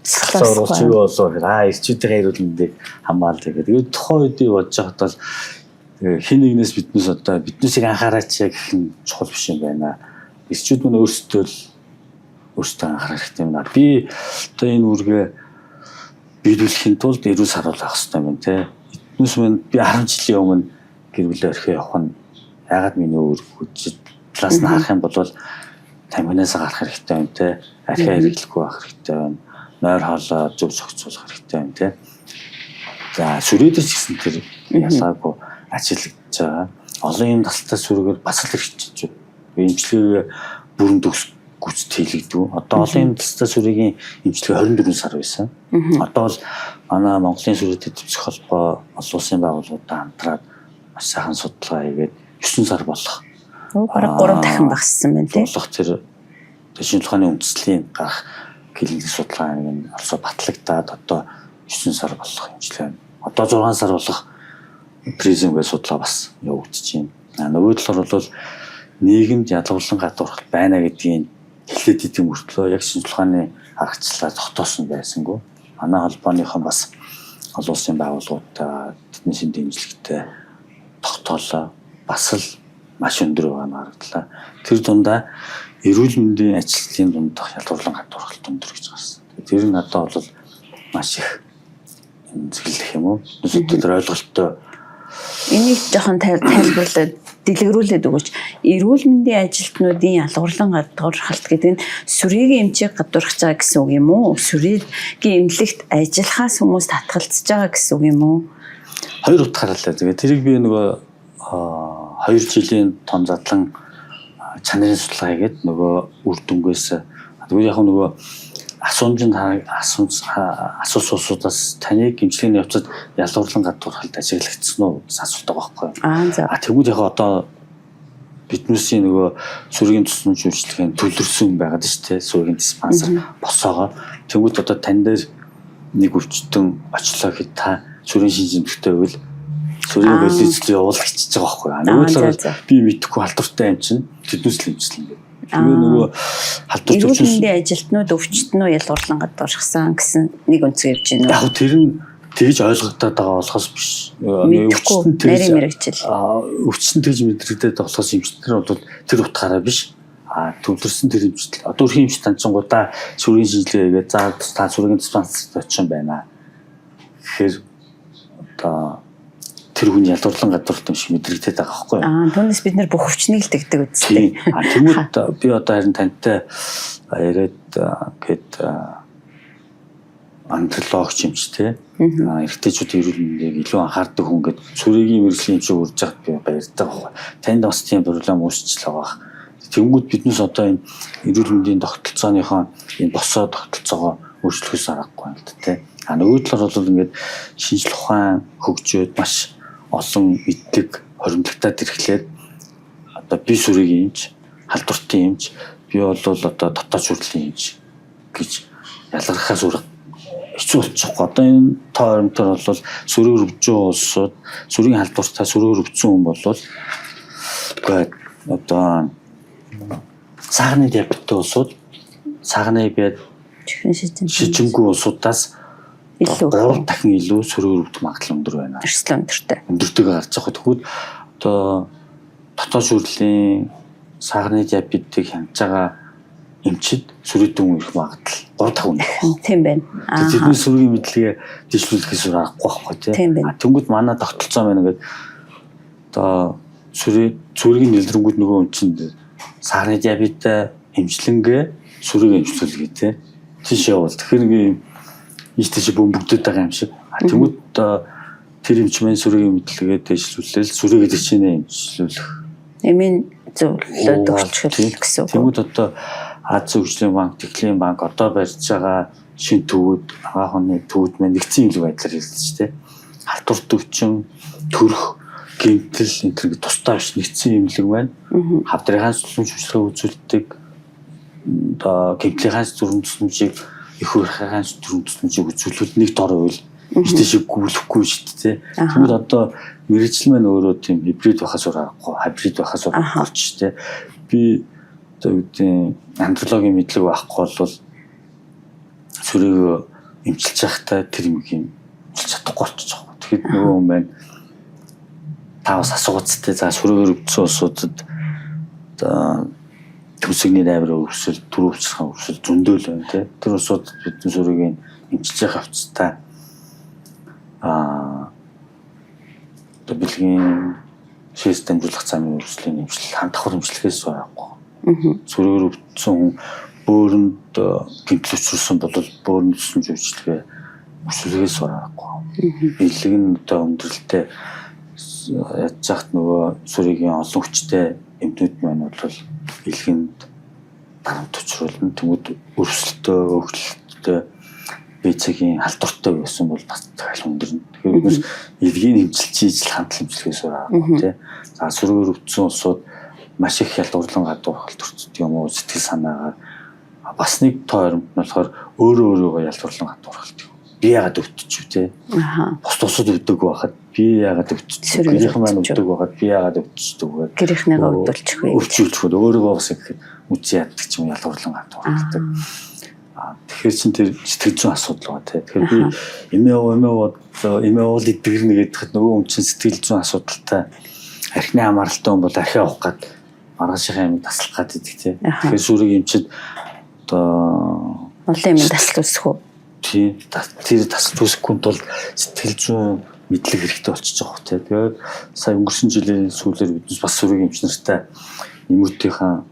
[SPEAKER 2] сахлаа оруулах юу болов гэхээр эрчүүдийн эрүүл мэндийг хамгаалдаг гэдэг. Тэгээд тухайн үед бодож байхад бол хин нэгнээс биднээс одоо биднээсийг анхаараач гэх нь чухал биш юм байна. Эрчүүд мөн өөрсдөө л өөрсдөө анхаарах хэрэгтэй юм байна. Би одоо энэ үүргээ биелүүлэхийн тулд эрүүл саруул авах хэрэгтэй юм те. Эднээс мөн би 10 жилийн өмнө гэр бүлээ орхио явах нь яагаад миний үүрэг хүчит талаас нь харах юм бол тамхинаас гарах хэрэгтэй юм те. Архиа хэрэглэхгүй байх хэрэгтэй юм. Нойр хоолой зөв зохицуулах хэрэгтэй юм те. За сүрээдэр ч гэсэн тэр ялгаагүй ажиглагдж байгаа. Олон юм тасалтай сүргээр бас л хэрэгжиж байна. Эмчилгээ бүрэн төгс гүйцэтгэлэгдэв. Одоо олон юм тасалтай сүргийн эмчилгээ 24 сар байсан. Одоо бол манай Монголын сүрээтэй тэмцэх холбоо олон улсын байгууллагуудаа хамтраад маш сайхан судалгаа хийгээд 9 сар болох.
[SPEAKER 1] Бараг 3 дахин багассан байна тий.
[SPEAKER 2] Болох тэр шинжилгээ ухааны үндэслэлийн гарах клиник судалгаа нэг нь орсоо батлагдаад одоо 9 сар болох эмчилгээ. Одоо 6 сар болох призм гэж судалгаа бас явагдаж байна. Нөгөө талаар бол нийгэмд ядуурлан гадуурхал байна гэдгийг хэлээд идэв мөртлөө яг шинжилгээ ухааны аргачлалаа тогтоосон байсангүй. Манай холбооныхон бас олон улсын байгууллагуудаа тэдний шин дэмжлэгтэй тогтоолоо. Бас л маш өндөр байгаа нь харагдлаа. Тэр дундаа эрүүл мэндийн ажилтны дундах ялгуурлан гадуурхалт өндөр гэж гарсан. Тэр нь надад бол маш их эмзэглэх юм уу? Тэр ойлголттой.
[SPEAKER 1] Энийг жоохон тайлбарлаад дэлгэрүүлээд өгөөч. Эрүүл мэндийн ажилтнуудын ялгуурлан гадуурхалт гэдэг нь сүрийн эмчийг гадуурхаж байгаа гэсэн үг юм уу? Сүрийн эмнэлэгт ажиллахаас хүмүүс татгалзаж байгаа гэсэн үг юм уу?
[SPEAKER 2] Хоёр утгаараа л. Тэгээ тэрийг би нөгөө 2 жилийн том задлан чанарын судалгаа хийгээд нөгөө үр дүнгээс тэгвэл яг нөгөө асуумжинд асуултуудаас таныг эмчилгээний явцад ялгуурлан гадуурхалт ажиглагдсан уу гэсэн асуулт байгаа байхгүй юу? Тэгвэл яг одоо биднээсийн нөгөө сүргийн тусламж үйлчилгээнд төлөрсөн байгаад шүү дээ. Сүргийн диспансер босоогоо. Тэгвэл одоо тань дээр нэг өвчтөн очлоо гэхэд та сүрийн шинж тэмдэгтэй байвал сүрийн болизлол явуулах гэж байгаа байхгүй юу? Нөгөө талаар би мэдэхгүй халдвартай юм чинь тэднээс л эмчилнэ гэдэг. Тэгээ нөгөө
[SPEAKER 1] халдвар эрүүл мэндийн ажилтнууд өвчтөн үү ялгуурлан гадуурхсан гэсэн нэг өнцөг явж байна уу?
[SPEAKER 2] Яг тэр нь тэгж ойлгогдоод байгаа болохоос биш.
[SPEAKER 1] Өвчтөн тэгж мэрэгчил.
[SPEAKER 2] Өвчтөн тэгж мэдрэгдээд байгаа болохоос эмчтэн бол тэр утгаараа биш. Төвлөрсөн тэр эмчтэл. Одоо өрхийн эмч танчингуудаа сүргийн шинжилгээ хийгээд за та сүргийн диспансерт очих юм байна. Тэгэхээр одоо тэр хүн ялгуурлан гадуурхалт юм шиг мэдрэгдээд байгаа байхгүй
[SPEAKER 1] юу? Түүнээс бид нэр бүх өвчнийг л тэгдэг үстэй.
[SPEAKER 2] Тэгмүүд би одоо харин тантай яриад гээд андрологч юм чи те. Эрэгтэйчүүдийн эрүүл мэндийг илүү анхаардаг хүн гээд сүрэгийн мэргэжлийн эмчийг урьж байхад би баяртай байхгүй. Танд бас тийм проблем үүсч л байгаа. Тэнгүүд биднээс одоо энэ эрүүл мэндийн тогтолцооныхоо энэ босоо тогтолцоогоо өөрчлөхөөс аргагүй юм л да те. Нөгөө талаар бол ингээд шинжлэх ухаан хөгжөөд маш олон мэдлэг хоримтлагдаад ирэхлээр одоо би сүрэгийн эмч, халдвартын эмч, би бол одоо дотоод шүрлийн эмч гэж ялгархаас өөр хэцүү болчихгүй. Одоо энэ тоо хоримтоор бол сүрээр өвжөө улсууд сүрийн халдвартай сүрээр өвдсөн хүн бол үгүй одоо сахарны диабеттэй улсууд сахарны диабет шижингүй улсуудаас
[SPEAKER 1] Илүү.
[SPEAKER 2] 3 дахин илүү сөрөөр өвдөх магадлал өндөр байна.
[SPEAKER 1] Эрсдэл өндөртэй.
[SPEAKER 2] Өндөртэйгээ гарч байгаа. Тэгвэл одоо дотоод шүрлийн сахарны диабетийг хянаж байгаа эмчид сүрэтэн хүн ирэх магадлал 3 дахин өндөр.
[SPEAKER 1] Тийм байна. Аа.
[SPEAKER 2] Тэдний сүргийн мэдлэгээ дэвшлүүлэхээс өөр аргагүй байхгүй
[SPEAKER 1] Тийм
[SPEAKER 2] тий.
[SPEAKER 1] байна.
[SPEAKER 2] Тэнгүүд манай тогтолцоо маань ингээд одоо сүргийн нэлрэнгүүд нөгөө хүн чинь сахарны диабеттай эмчлэнгээ сүрийг эмчлүүлгээ тий. Тийш явуул. Тэгэхээр ингээ ийш тийш бөмбөгдөд байгаа юм шиг. Тэнгүүд одоо тэр эмч маань сүргийн мэдлэгээ дэвшлүүлээл сүрээ гэдэг чинь эмчлүүлэх.
[SPEAKER 1] Эмийн зөвлөлд өгчгөл гэсэн үг.
[SPEAKER 2] Тэнгүүд одоо Азийн хөгжлийн банк, Тэхлийн банк одоо барьж байгаа шинэ төвүүд, агаах оны төвүүд маань нэгдсэн имлэг байдлаар хэлдэг ч тийм. Халдвар төвчин, төрөх, гэмтэл энэ төр тусдаа биш нэгдсэн имлэг маань хавдрынхаа тусламж хүчлэгээ үзүүлдэг, одоо гэмтлийнхаа зүрхэн тусламжийг, эх уурхайхаа зүрхэн тусламжийг үзүүлвэл нэг дор байвал ийш тийш гүйлэхгүй шүү дээ. Тэгвэл одоо мэргэжил маань өөрөө тийм гибрид байхаас өөр аргагүй, хибрид байхаас өөр аргагүй болчих тий. Би одоо юу гэдэг андрологийн мэдлэг байхгүй бол сүрийг эмчилж байхдаа тэр юм эмчилж чадахгүй болчих жоох. Тэгэхэд нөгөө хүн маань та бас асуугацтай. За сүрөөр өвдсөн улсуудад одоо төсөгний найвар өвсөл, төрөвчсөн өвсөл зөндөөл байна тий. Тэр улсуудад бидний сүрийг эмчилж явах явцдаа одоо бэлгийн шээс дамжуулах замын өвслийн эмчлэл хан давхар эмчлэхээс аргагүй. Сүрөөр өвдсөн хүн бөөрөнд гэмтэл учруулсан бол бөөрөнд өссөн үйлчилгээ өсвөлгээс аргагүй. Бэлэг нь одоо өндөрлөлтэй яаж яхад нөгөө сүрийн олон хүчтэй эмднүүд маань бол бэлгэнд дарамт учруулна. Тэнгүүд өрсөлтөө, өглөлттэй БЦ-ийн халдвартай байсан бол бас дахиад өндөрнө. Тэгэхээр биднес элгийн эмчилж ижил хамт эмчилгээс аргагүй тий. За сүрөөр өвдсөн улсууд маш их ялгуурлан гадуурхалт төрчдөг юм уу сэтгэл санаагаар. Бас нэг тоо баримт нь болохоор өөрөө өөрийгөө ялгуурлан гадуурхалт. Би яагаад өвдчих вэ те? Бус тусад өвдөг байхад би яагаад өвдчих вэ? Гэрийнхэн маань өвдөг байхад би яагаад өвдчихдэг вэ?
[SPEAKER 1] Гэрийнхнээгээ өвдүүлчих вэ?
[SPEAKER 2] Өвчүүлчих вэ? Өөрийгөө бас ихэд үгүй яддаг ч юм ялгуурлан гадуурхалдаг. Тэгэхээр чин тэр сэтгэл зүйн асуудал байгаа те. Тэгэхээр би эмээ уул идэгрэнэ гэхэд нөгөө хүн чинь сэтгэл зүйн асуудалтай архины хамааралтай хүн бол архи авах гад маргаашийнхаа юм таслах гад гэдэг те. Тэгэхээр сүрэг эмчид одоо
[SPEAKER 1] олон юм тасал үүсэх үү?
[SPEAKER 2] Тийм. Тэр тасал үүсэхгүй тул сэтгэл зүйн мэдлэг хэрэгтэй болчихж байгаа хөө те. Тэгээд сая өнгөрсөн жилийн сүүлээр биднес бас сүрэг эмч нартай нэмртийнхаа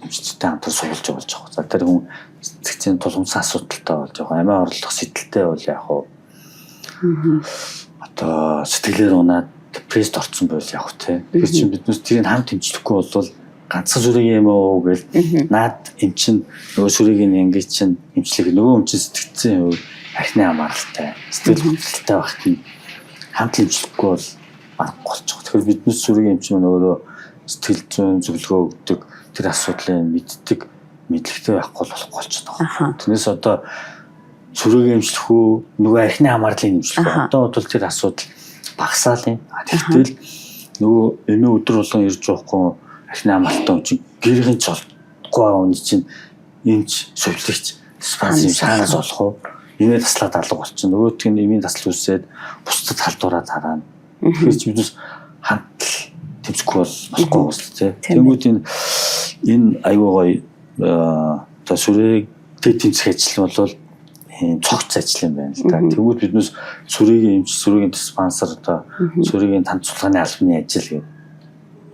[SPEAKER 2] эмчтэй хамтар суулж болж байгаа. За тэр хүн сэтгцийн тулгымсан асуудалтай болж байгаа. Амиа орлох сэтэлтэй бол яг уу одоо сэтгэлээр унаад депресд орсон байл яг уу те. Тэгэхээр чинь биднес тэрийг хамт эмчлэхгүй бол ганцхан сүрэг юм уу гэл наад эм чин нөгөө сүрэг нь ингэ чин эмчлэх нөгөө юм чин сэтгцэн хувь архины хамааралтай сэтгэл хөдлөлттэй байхад нь хамт эмчлэхгүй бол аргагүй болчих. Тэгэхээр биднес сүрэг эмч нь өөрөө сэтгэл зүйн зөвлөгөө өгдөг, тэр асуудлыг мэддэг, мэдлэгтэй байхгүй болохгүй болчиход байгаа. Тэрнээс одоо сүрэг эмчлэх үү, нөгөө архины хамаарлын эмчлэх үү? Одоо бол тэр асуудал багасаал юм. Тэгтэл нөгөө эмээ өдөр болгон ирж явахгүй архины хамаарлалтай хүн чинь гэрийн ч олдохгүй байгаа хүн чинь эмч, сувилагч, диспансер шаанаас олох уу? Эмээ таслаад алга болчихно. Нөгөөтг нь эмийн тасал үүсээд бусдад халдвараа тараана. Тэгэхээр чи биднес хамт тэмцэхгүй бол болохгүй бас л тий. Тэнгүүд энэ аюу гоё одоо сүрээг тэмцэх ажил нь бол цогц ажил юм байна л да. Тэнгүүд биднес сүрэгийн эмч, сүрэгийн диспансер одоо сүрэгийн танцуулганы албаны ажил гэдэг.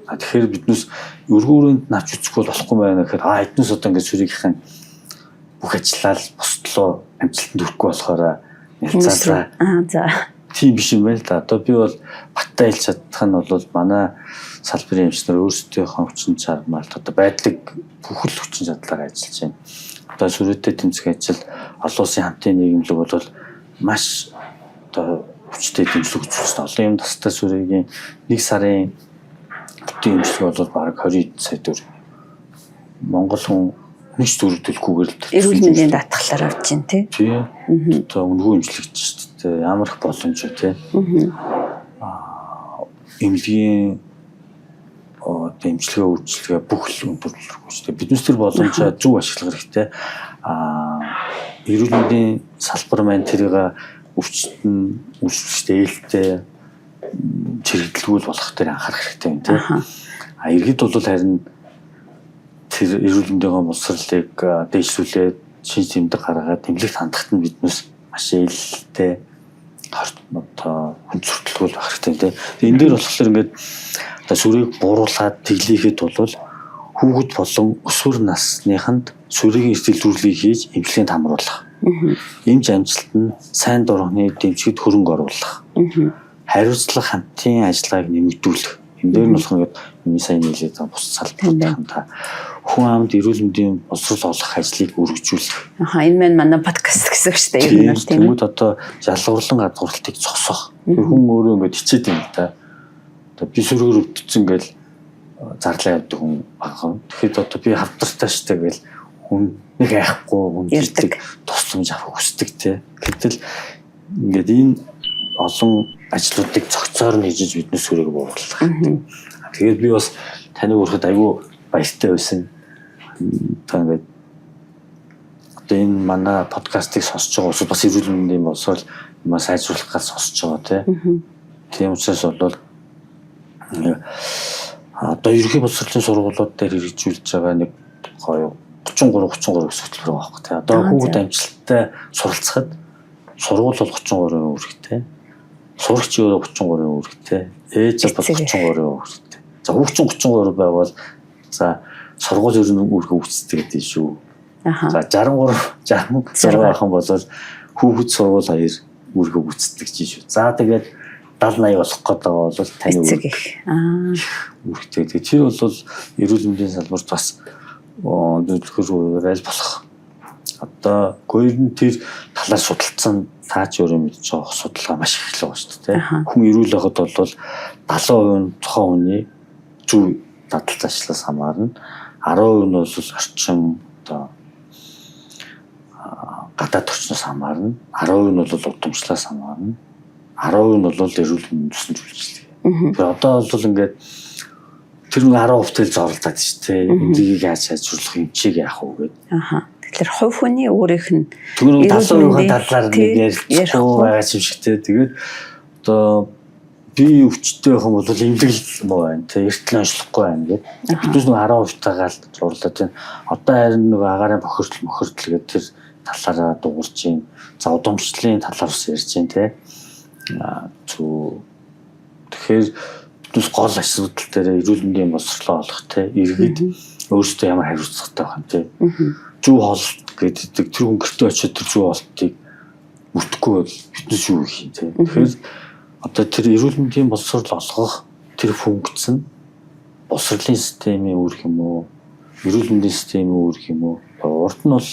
[SPEAKER 2] Тэгэхээр биднес өргүүрэнд навч үзэхгүй болохгүй байна гэхээр эднес одоо ингээд сүрэгийнхэн бүх ажиллаа л бусдлоо амжилтанд хүрэхгүй болохоор ялцаалаа.
[SPEAKER 1] За.
[SPEAKER 2] Тийм биш юм байна л да. Одоо би бол баттай хэлж чадах нь бол манай салбарын эмч нар өөрсдийнхөө хүчин чармаалт одоо байдлыг бүхэл хүчин чадлаар ажиллаж байна. Одоо сүрээтэй тэмцэх ажил олон улсын хамтын нийгэмлэг бол маш одоо хүчтэй дэмжлэг үзүүлсэн. Олон юм тастай сүрэгийн нэг сарын бүтэн эмчилгээ бол бараг 20 сая төгрөг. Монгол хүн нэг ч төгрөг төлөхгүйгээр л
[SPEAKER 1] эрүүл мэндийн даатгалаар авч чинь тий.
[SPEAKER 2] Тийм. Одоо үнэгүй эмчилгэж шүү дээ. Ямар их боломж вэ тий. Эмнэлгийн одоо эмчилгээ үйлчилгээ бүх л өндөрлөх шүү дээ. Биднес тэр боломжоо зөв ашиглах хэрэгтэй. Эрүүл мэндийн салбар маань тэрийг өвчтөн үйлчлэгчтэй ээлтэй чирэгдэлгүй болох дээр анхаарах хэрэгтэй юм тийм. А иргэд бол харин тэр эрүүл мэндийн боловсролыг дээшлүүлээд шинж тэмдэг гаргаад эмнэлэгт хандахад нь биднээс маш ээлтэй одоо хүн зүртэлгүй байх хэрэгтэй тийм. Энэ дээр болохоор ингээд одоо сүрийг бууруулад тэглийхэд бол хүүхэд болон өсвөр насныханд сүрийн эрсдэл хийж эмчилгээнд хамруулах. Эмч амжилт нь сайн дурганы дэмжихэд хөрөнгө оруулах. Хариуцлага хамтын ажиллагааг нэмэгдүүлэх. Энэ дээр нь болох ингээд миний сайн нийлээд байгаа бус салбаруудын та хүн амд эрүүл мэндийн боловсрол олох ажлыг өргөжүүлэх.
[SPEAKER 1] Аха, энэ маань манай подкаст гэсэн үг шүү дээ. Ер нь бол тийм.
[SPEAKER 2] Тэнгүүд одоо ялгуурлан гадуурхалтыг зогсоох. Тэр хүн өөрөө ингээд хичээд юм л да. Одоо би сөргөөр өвдсөн гээл зарлаа явдаг хүн багхан. Тэгэхэд одоо би хавдартай штэ гээл хүн нэг айхгүй хүн
[SPEAKER 1] Ярьдаг.
[SPEAKER 2] тусламж авах хүсдэг те. Гэтэл ингээд энэ олон ажлуудыг цогцоор нь хийж бидний сүрийг бууруулах. Тэгээд би бас таныг өрөхөд айгүй баяртай байсан. Та ингээд одоо энэ манай подкастыг сонсож байгаа хүмүүс бас эрүүл мэндийн боловсрол юмаа сайжруулах гэж сонсож байгаа тий. Тийм учраас бол одоо ерөнхий боловсролын сургуулиуд дээр хэрэгжүүлж байгаа нэг гоё 33 33 гэсэн хөтөлбөр байгаа байхгүй тий. Одоо хүүхэд амжилттай суралцахад сургууль бол 33% үүрэгтэй. Сурагч өөрөө 33% үүрэгтэй. Ээж бол 33% үүрэгтэй. За хүүхд чинь 33% байвал за сургууль ер нь үүргээ үүсдэг гэдэг шүү. За 63 66 байх юм бол хүүхэд сургууль хоёр үүргээ үүсдэг чинь шүү. За тэгээд 70 80 болох гээд байгаа бол таны
[SPEAKER 1] Эцэг их.
[SPEAKER 2] Үүрэгтэй. Тэгээд тэр бол эрүүл мэндийн салбарт бас нөлөөлөхөр аль болох одоо гойр нь тэр талаар судалсан та ч өөрөө мэдж байгаа судалгаа маш их л байгаа шүү дээ. Хүн эрүүл байхад бол 70% нь тухайн хүний зөв дадал заншлаас хамаарна. 10% нь бол орчин одоо гадаад орчноос хамаарна. 10% нь бол удамшлаас хамаарна. 10% нь бол эрүүл мэндийн тусламж үйлчилгээ. Тэгэхээр одоо бол ингээд тэр нэг 10% тэл зовлтаад шүү дээ. Эндийг яаж сайжруулах юм чиг яах вэ гэдэг.
[SPEAKER 1] Тэгэхээр хувь хүний өөрийнх нь
[SPEAKER 2] тэр 70% талаар нэг ярилцахгүй байгаа юм шиг те. Тэгээд одоо би өвчтөй байх юм бол эмнэлэг муу байна те. Эртэл онцлохгүй байна гэдэг. Биднээс нэг 10%-тайгаа л зурлаад байна. Одоо харин нэг агаарын бохирдол гэдэг тэр талаараа дуурч байна. За удамшлын талаар бас ярьж байна те. Зү тэгэхээр биднээс гол асуудал дээр эрүүл мэндийн боловсролоо олох те. Иргэд өөрсдөө ямар хариуцлагатай байх юм те. Зөв хоолт гэдэг тэр хүн гэртээ очиод тэр зөв хоолтыг мөрдөхгүй бол биднээс юу хийх юм те. Тэгэхээр одоо тэр эрүүл мэндийн боловсрол олгох тэр функц нь боловсролын системийн үүрэг юм уу? Эрүүл мэндийн системийн үүрэг юм уу? Урд нь бол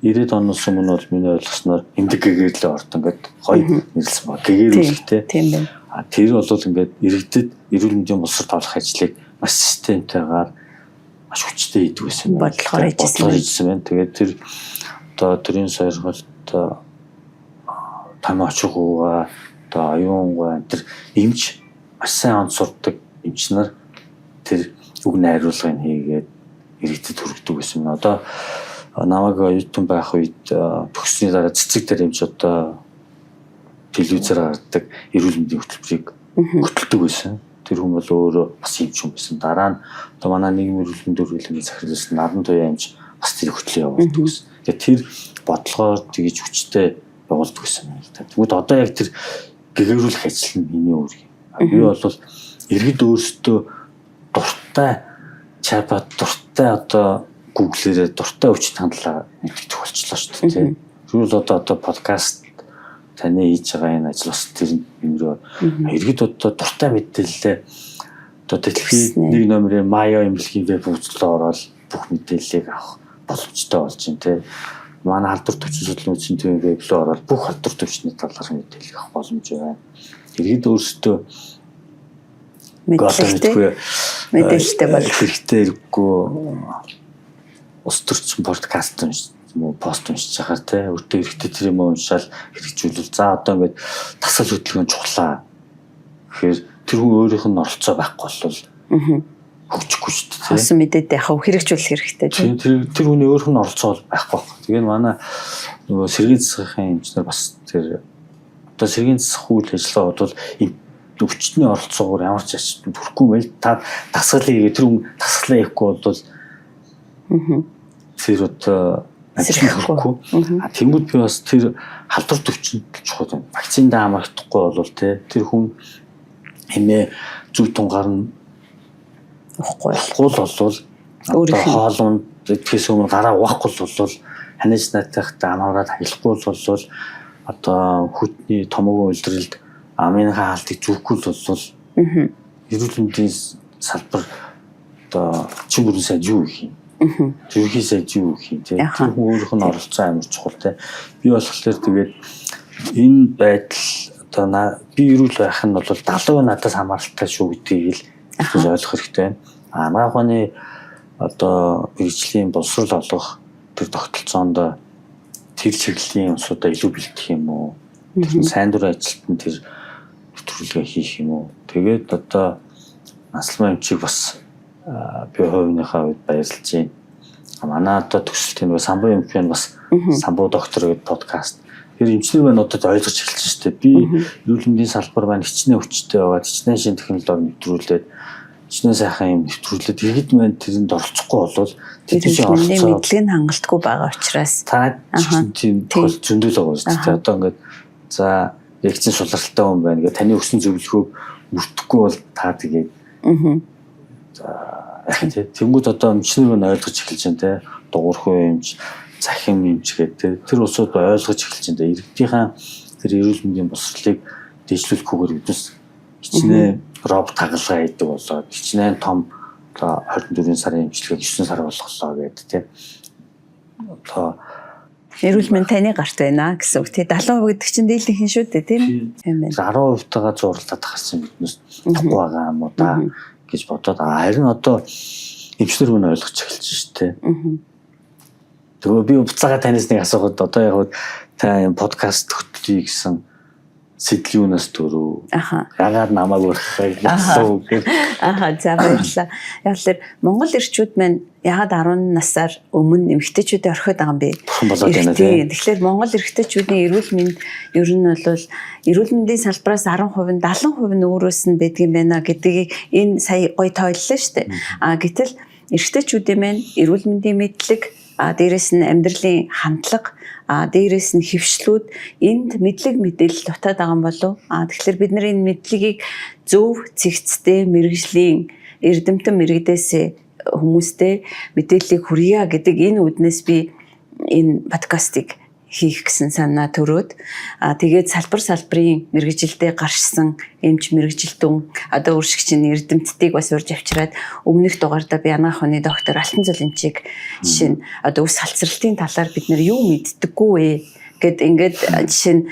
[SPEAKER 2] 90-ад оноос өмнө бол миний ойлгосноор эмдэг гэгээрлээ орд ингээд гоё нэрлсэн ба гэгээрүүлэх те.
[SPEAKER 1] Тийм байна.
[SPEAKER 2] А тэр бол ингээд иргэдэд эрүүл мэндийн боловсрол олох ажлыг маш системтэйгээр маш хүчтэй хийдэг байсан
[SPEAKER 1] байна. Бодлогоор
[SPEAKER 2] хийжсэн байна. Тэгээд тэр одоо төрийн сойрхолт том очиргуугаа одоо оюунгуй тэр эмч маш сайн онц сурдаг эмч нар тэр үг найруулгыг хийгээд иргэдэд хүргэдэг байсан юм. Одоо намайг оюутан байх үед төгссөний дараа цэцэг дээр эмч одоо телевизээр гаргадаг эрүүл мэндийн хөтөлбөрийг хөтэлдэг байсан. Тэр хүн бол өөрөө бас эмч хүн байсан. Дараа нь одоо манай нийгмийн эрүүл мэндийн үргэлжлэлийн захирлаас Надан Туяа эмч бас тэр хөтлөө явуулдаг гэсэн. Тэгээд тэр бодлогоор тэгж хүчтэй явуулдаг гэсэн юм л та. Тэгвэл одоо яг тэр гэгэрүүлэх ажил нь миний үүрэг. Би бол иргэд өөрсдөө дуртай чатбот дуртай одоо Google-ээрээ дуртай өвчт хандлаа мэддэг болчихлоо шүү дээ. Тэгвэл одоо подкаст таны хийж байгаа энэ ажил бас тэр юм руу иргэд одоо дуртай мэдээлэлээ одоо дэлхийн нэг номерын Майо эмнэлгийн веб хуудас руу ороод бүх мэдээллийг авах боломжтой болж байна те. Манай халдвар төвчин судлалын үндэсний төвийн веб рүү ороод бүх халдвар төвчний талаарх мэдээлэл авах боломж байна. Иргэд өөрсдөө
[SPEAKER 1] мэдээлэлтэй болох
[SPEAKER 2] хэрэгтэй хэрэггүй улс төрчин подкаст унш юм уу пост уншиж байхаар те өөртөө хэрэгтэй тэр юм уншаал хэрэгжүүлвэл за одоо ингээд тасал хөдөлгөөн чухлаа гэхээр тэр хүн өөрийнх нь оролцоо байхгүй бол хөгжихгүй шүү дээ.
[SPEAKER 1] Хоосон мэдээд яг хэрэгжүүлэх хэрэгтэй
[SPEAKER 2] тийм. Тэр хүний өөрийнх нь оролцоо бол байхгүй байхгүй. Тэгээд манай нөгөө сэргийн засгийн эмчнэр бас тэр Одоо сэргийн засах үйл ажиллагаа бол өвчтний оролцоогоор ямар ч ач төрөхгүй юм байл. Та дасгалыг хийгээ тэр хүн дасгалаа хийхгүй бол тэр одоо сэргэхгүй. Тэнгүүд би бас тэр халдвар төвчөнд чухал байна. Вакциндаа хамрагдахгүй бол тэр хүн хэмээ зүв тунгаар нь
[SPEAKER 1] уухгүй
[SPEAKER 2] бол өөрийнх нь хоолунд идэхээс өмнө гараа угаахгүй бол ханиж наатахтай амаараад хаялахгүй бол одоо хүтний томоогийн улиралд амынхаа хаалтыг зүвхгүй бол эрүүл мэндийн салбар одоо чин бүрэн сайд юу гэх юм? Ерөнхий сайд юу гэх юм те? Тэр хүн өөрийнх нь оролцоо амар чухал те. Би болохоор тэгээд энэ байдал одоо би эрүүл байх нь бол 70% надаас хамааралтай шүү гэдгийг л ойлгох хэрэгтэй байна. Анагаах ухааны одоо мэргэжлийн боловсрол олгох тэр тогтолцоонд тэр чиглэлийн юмсуудаа илүү бэлтгэх юм уу? Тэр сайн дурын ажилтан тэр нэвтрүүлгээ хийх юм уу? Тэгээд одоо Насалмай эмчийг бас би хувийнхаа үед баярлж байна. Манай одоо төсөлт нөгөө самбуу эмч байна бас самбуу доктор гэдэг подкаст. Тэр эмчнэр маань одоо ойлгож эхэлж шүү дээ. Би эрүүл мэндийн салбар маань хичнээн хүчтэй байгаа. Хичнээн шинэ технологи нэвтрүүлээд хичнээн сайхан юм нэвтрүүлээд иргэд маань тэрэнд оролцохгүй болвол
[SPEAKER 1] тэдний оролцоо мэдлэг нь хангалтгүй байгаа учраас
[SPEAKER 2] та тийм тохиол зөндөл байгаа шүү дээ. Одоо ингээд за лекцийн сулралтай хүн байна гэх таны өгсөн зөвлөгөөг мөрдөхгүй бол та тэгээд за тэнгууд одоо эмчнэр маань ойлгож эхэлж байна те. Дугуурхуу эмч, захин эмч гэдэг тэр улсууд ойлгож эхэлж байна. Иргэдийнхаа тэр эрүүл мэндийн боловсролыг дэвшлүүлэхгүйгээр биднес хичнээн робот хагалгаа хийдэг болоод хичнээн том одоо 24 сарын эмчилгээг 9 сар болголоо гэдэг те. Одоо
[SPEAKER 1] эрүүл мэнд таны гарт байна гэсэн үг тий. 70% гэдэг чинь дийлэнх нь шүү дээ тийм.
[SPEAKER 2] Тийм байна. 10%-тайгаа зурлаад гарсан биднес тухгүй байгаа юм уу да гэж бодоод харин одоо эмчнэр мөн ойлгож эхэлж шүү дээ. Тэгээ би буцаага танаас нэг асуухад одоо яг та юм подкаст хөтлөе гэсэн сэтэл юунаас төрөв? Ягаад намайг урихыг асуув гэх.
[SPEAKER 1] Аха, за баярлалаа. Яг л Монгол эрчүүд маань ягаад 10 насаар өмнө эмэгтэйчүүдээ орхиод байгаа юм бэ?
[SPEAKER 2] Болоод байна тийм.
[SPEAKER 1] Тэгэхээр Монгол эрэгтэйчүүдийн эрүүл мэнд ер нь бол эрүүл мэндийн салбараас 10% нь 70% нь өөрөөс нь байдаг юм байна гэдгийг энэ сая гоё тойллоо шүү дээ. А гэтэл эрэгтэйчүүдийн маань эрүүл мэндийн мэдлэг, дээрэс нь амьдралын хандлага, дээрэс нь хөвшлүүд энд мэдлэг мэдээлэл дутаад байгаа юм болов. Тэгэхээр бид нар энэ мэдлэгийг зөв цэгцтэй мэргэжлийн эрдэмтэн мэрэгдээс хүмүүстэй мэдээллийг хүргье гэдэг энэ үүднээс би энэ подкастыг хийх гэсэн санаа төрөөд тэгээд салбар салбарын мэргэжилдээ гарчсан эмч мэргэжилтэн одоо өөршигч нь эрдэмтдийг бас урьж авчираад өмнөх дугаардаа би анагаах ухааны доктор Алтанзул эмчийг жишээ нь одоо ус халдсралтын талаар бид нэр юу мэддэггүй вэ гэд ингээд жишээ нь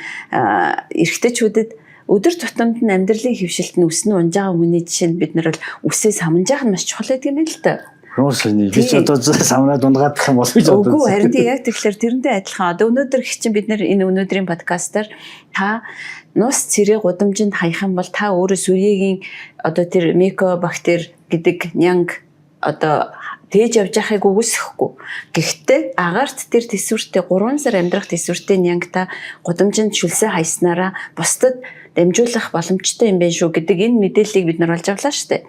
[SPEAKER 1] эрэгтэйчүүдэд өдөр тутамд нь амьдралын хөвшилт нь өснө унжаага хүний жишээ нь бид нар бол үсээ саманжаах нь маш чухал байдаг юм байна л та.
[SPEAKER 2] Ямар сони би ч одоо самнаа дундгаадах юм бол гэж
[SPEAKER 1] бодсон. Үгүй харин тий яг тэгэхээр тэрнтэй адилхан. Одоо өнөөдөр их чинь бид нэр энэ өнөөдрийн подкастаар та нус цэрэг гудамжинд хаях юм бол та өөрөө сүрьегийн одоо тэр микобактер гэдэг нянг одоо тээж явж байхыг үгүйсэхгүй. Гэхдээ агаарт тэр төсвөртэй 3 сар амьдрах төсвөртэй нянг та гудамжинд шүлсээ хайснараа бусдад дамжуулах боломжтой юм байна шүү гэдэг энэ мэдээллийг бид нар олж авлаа шүү дээ.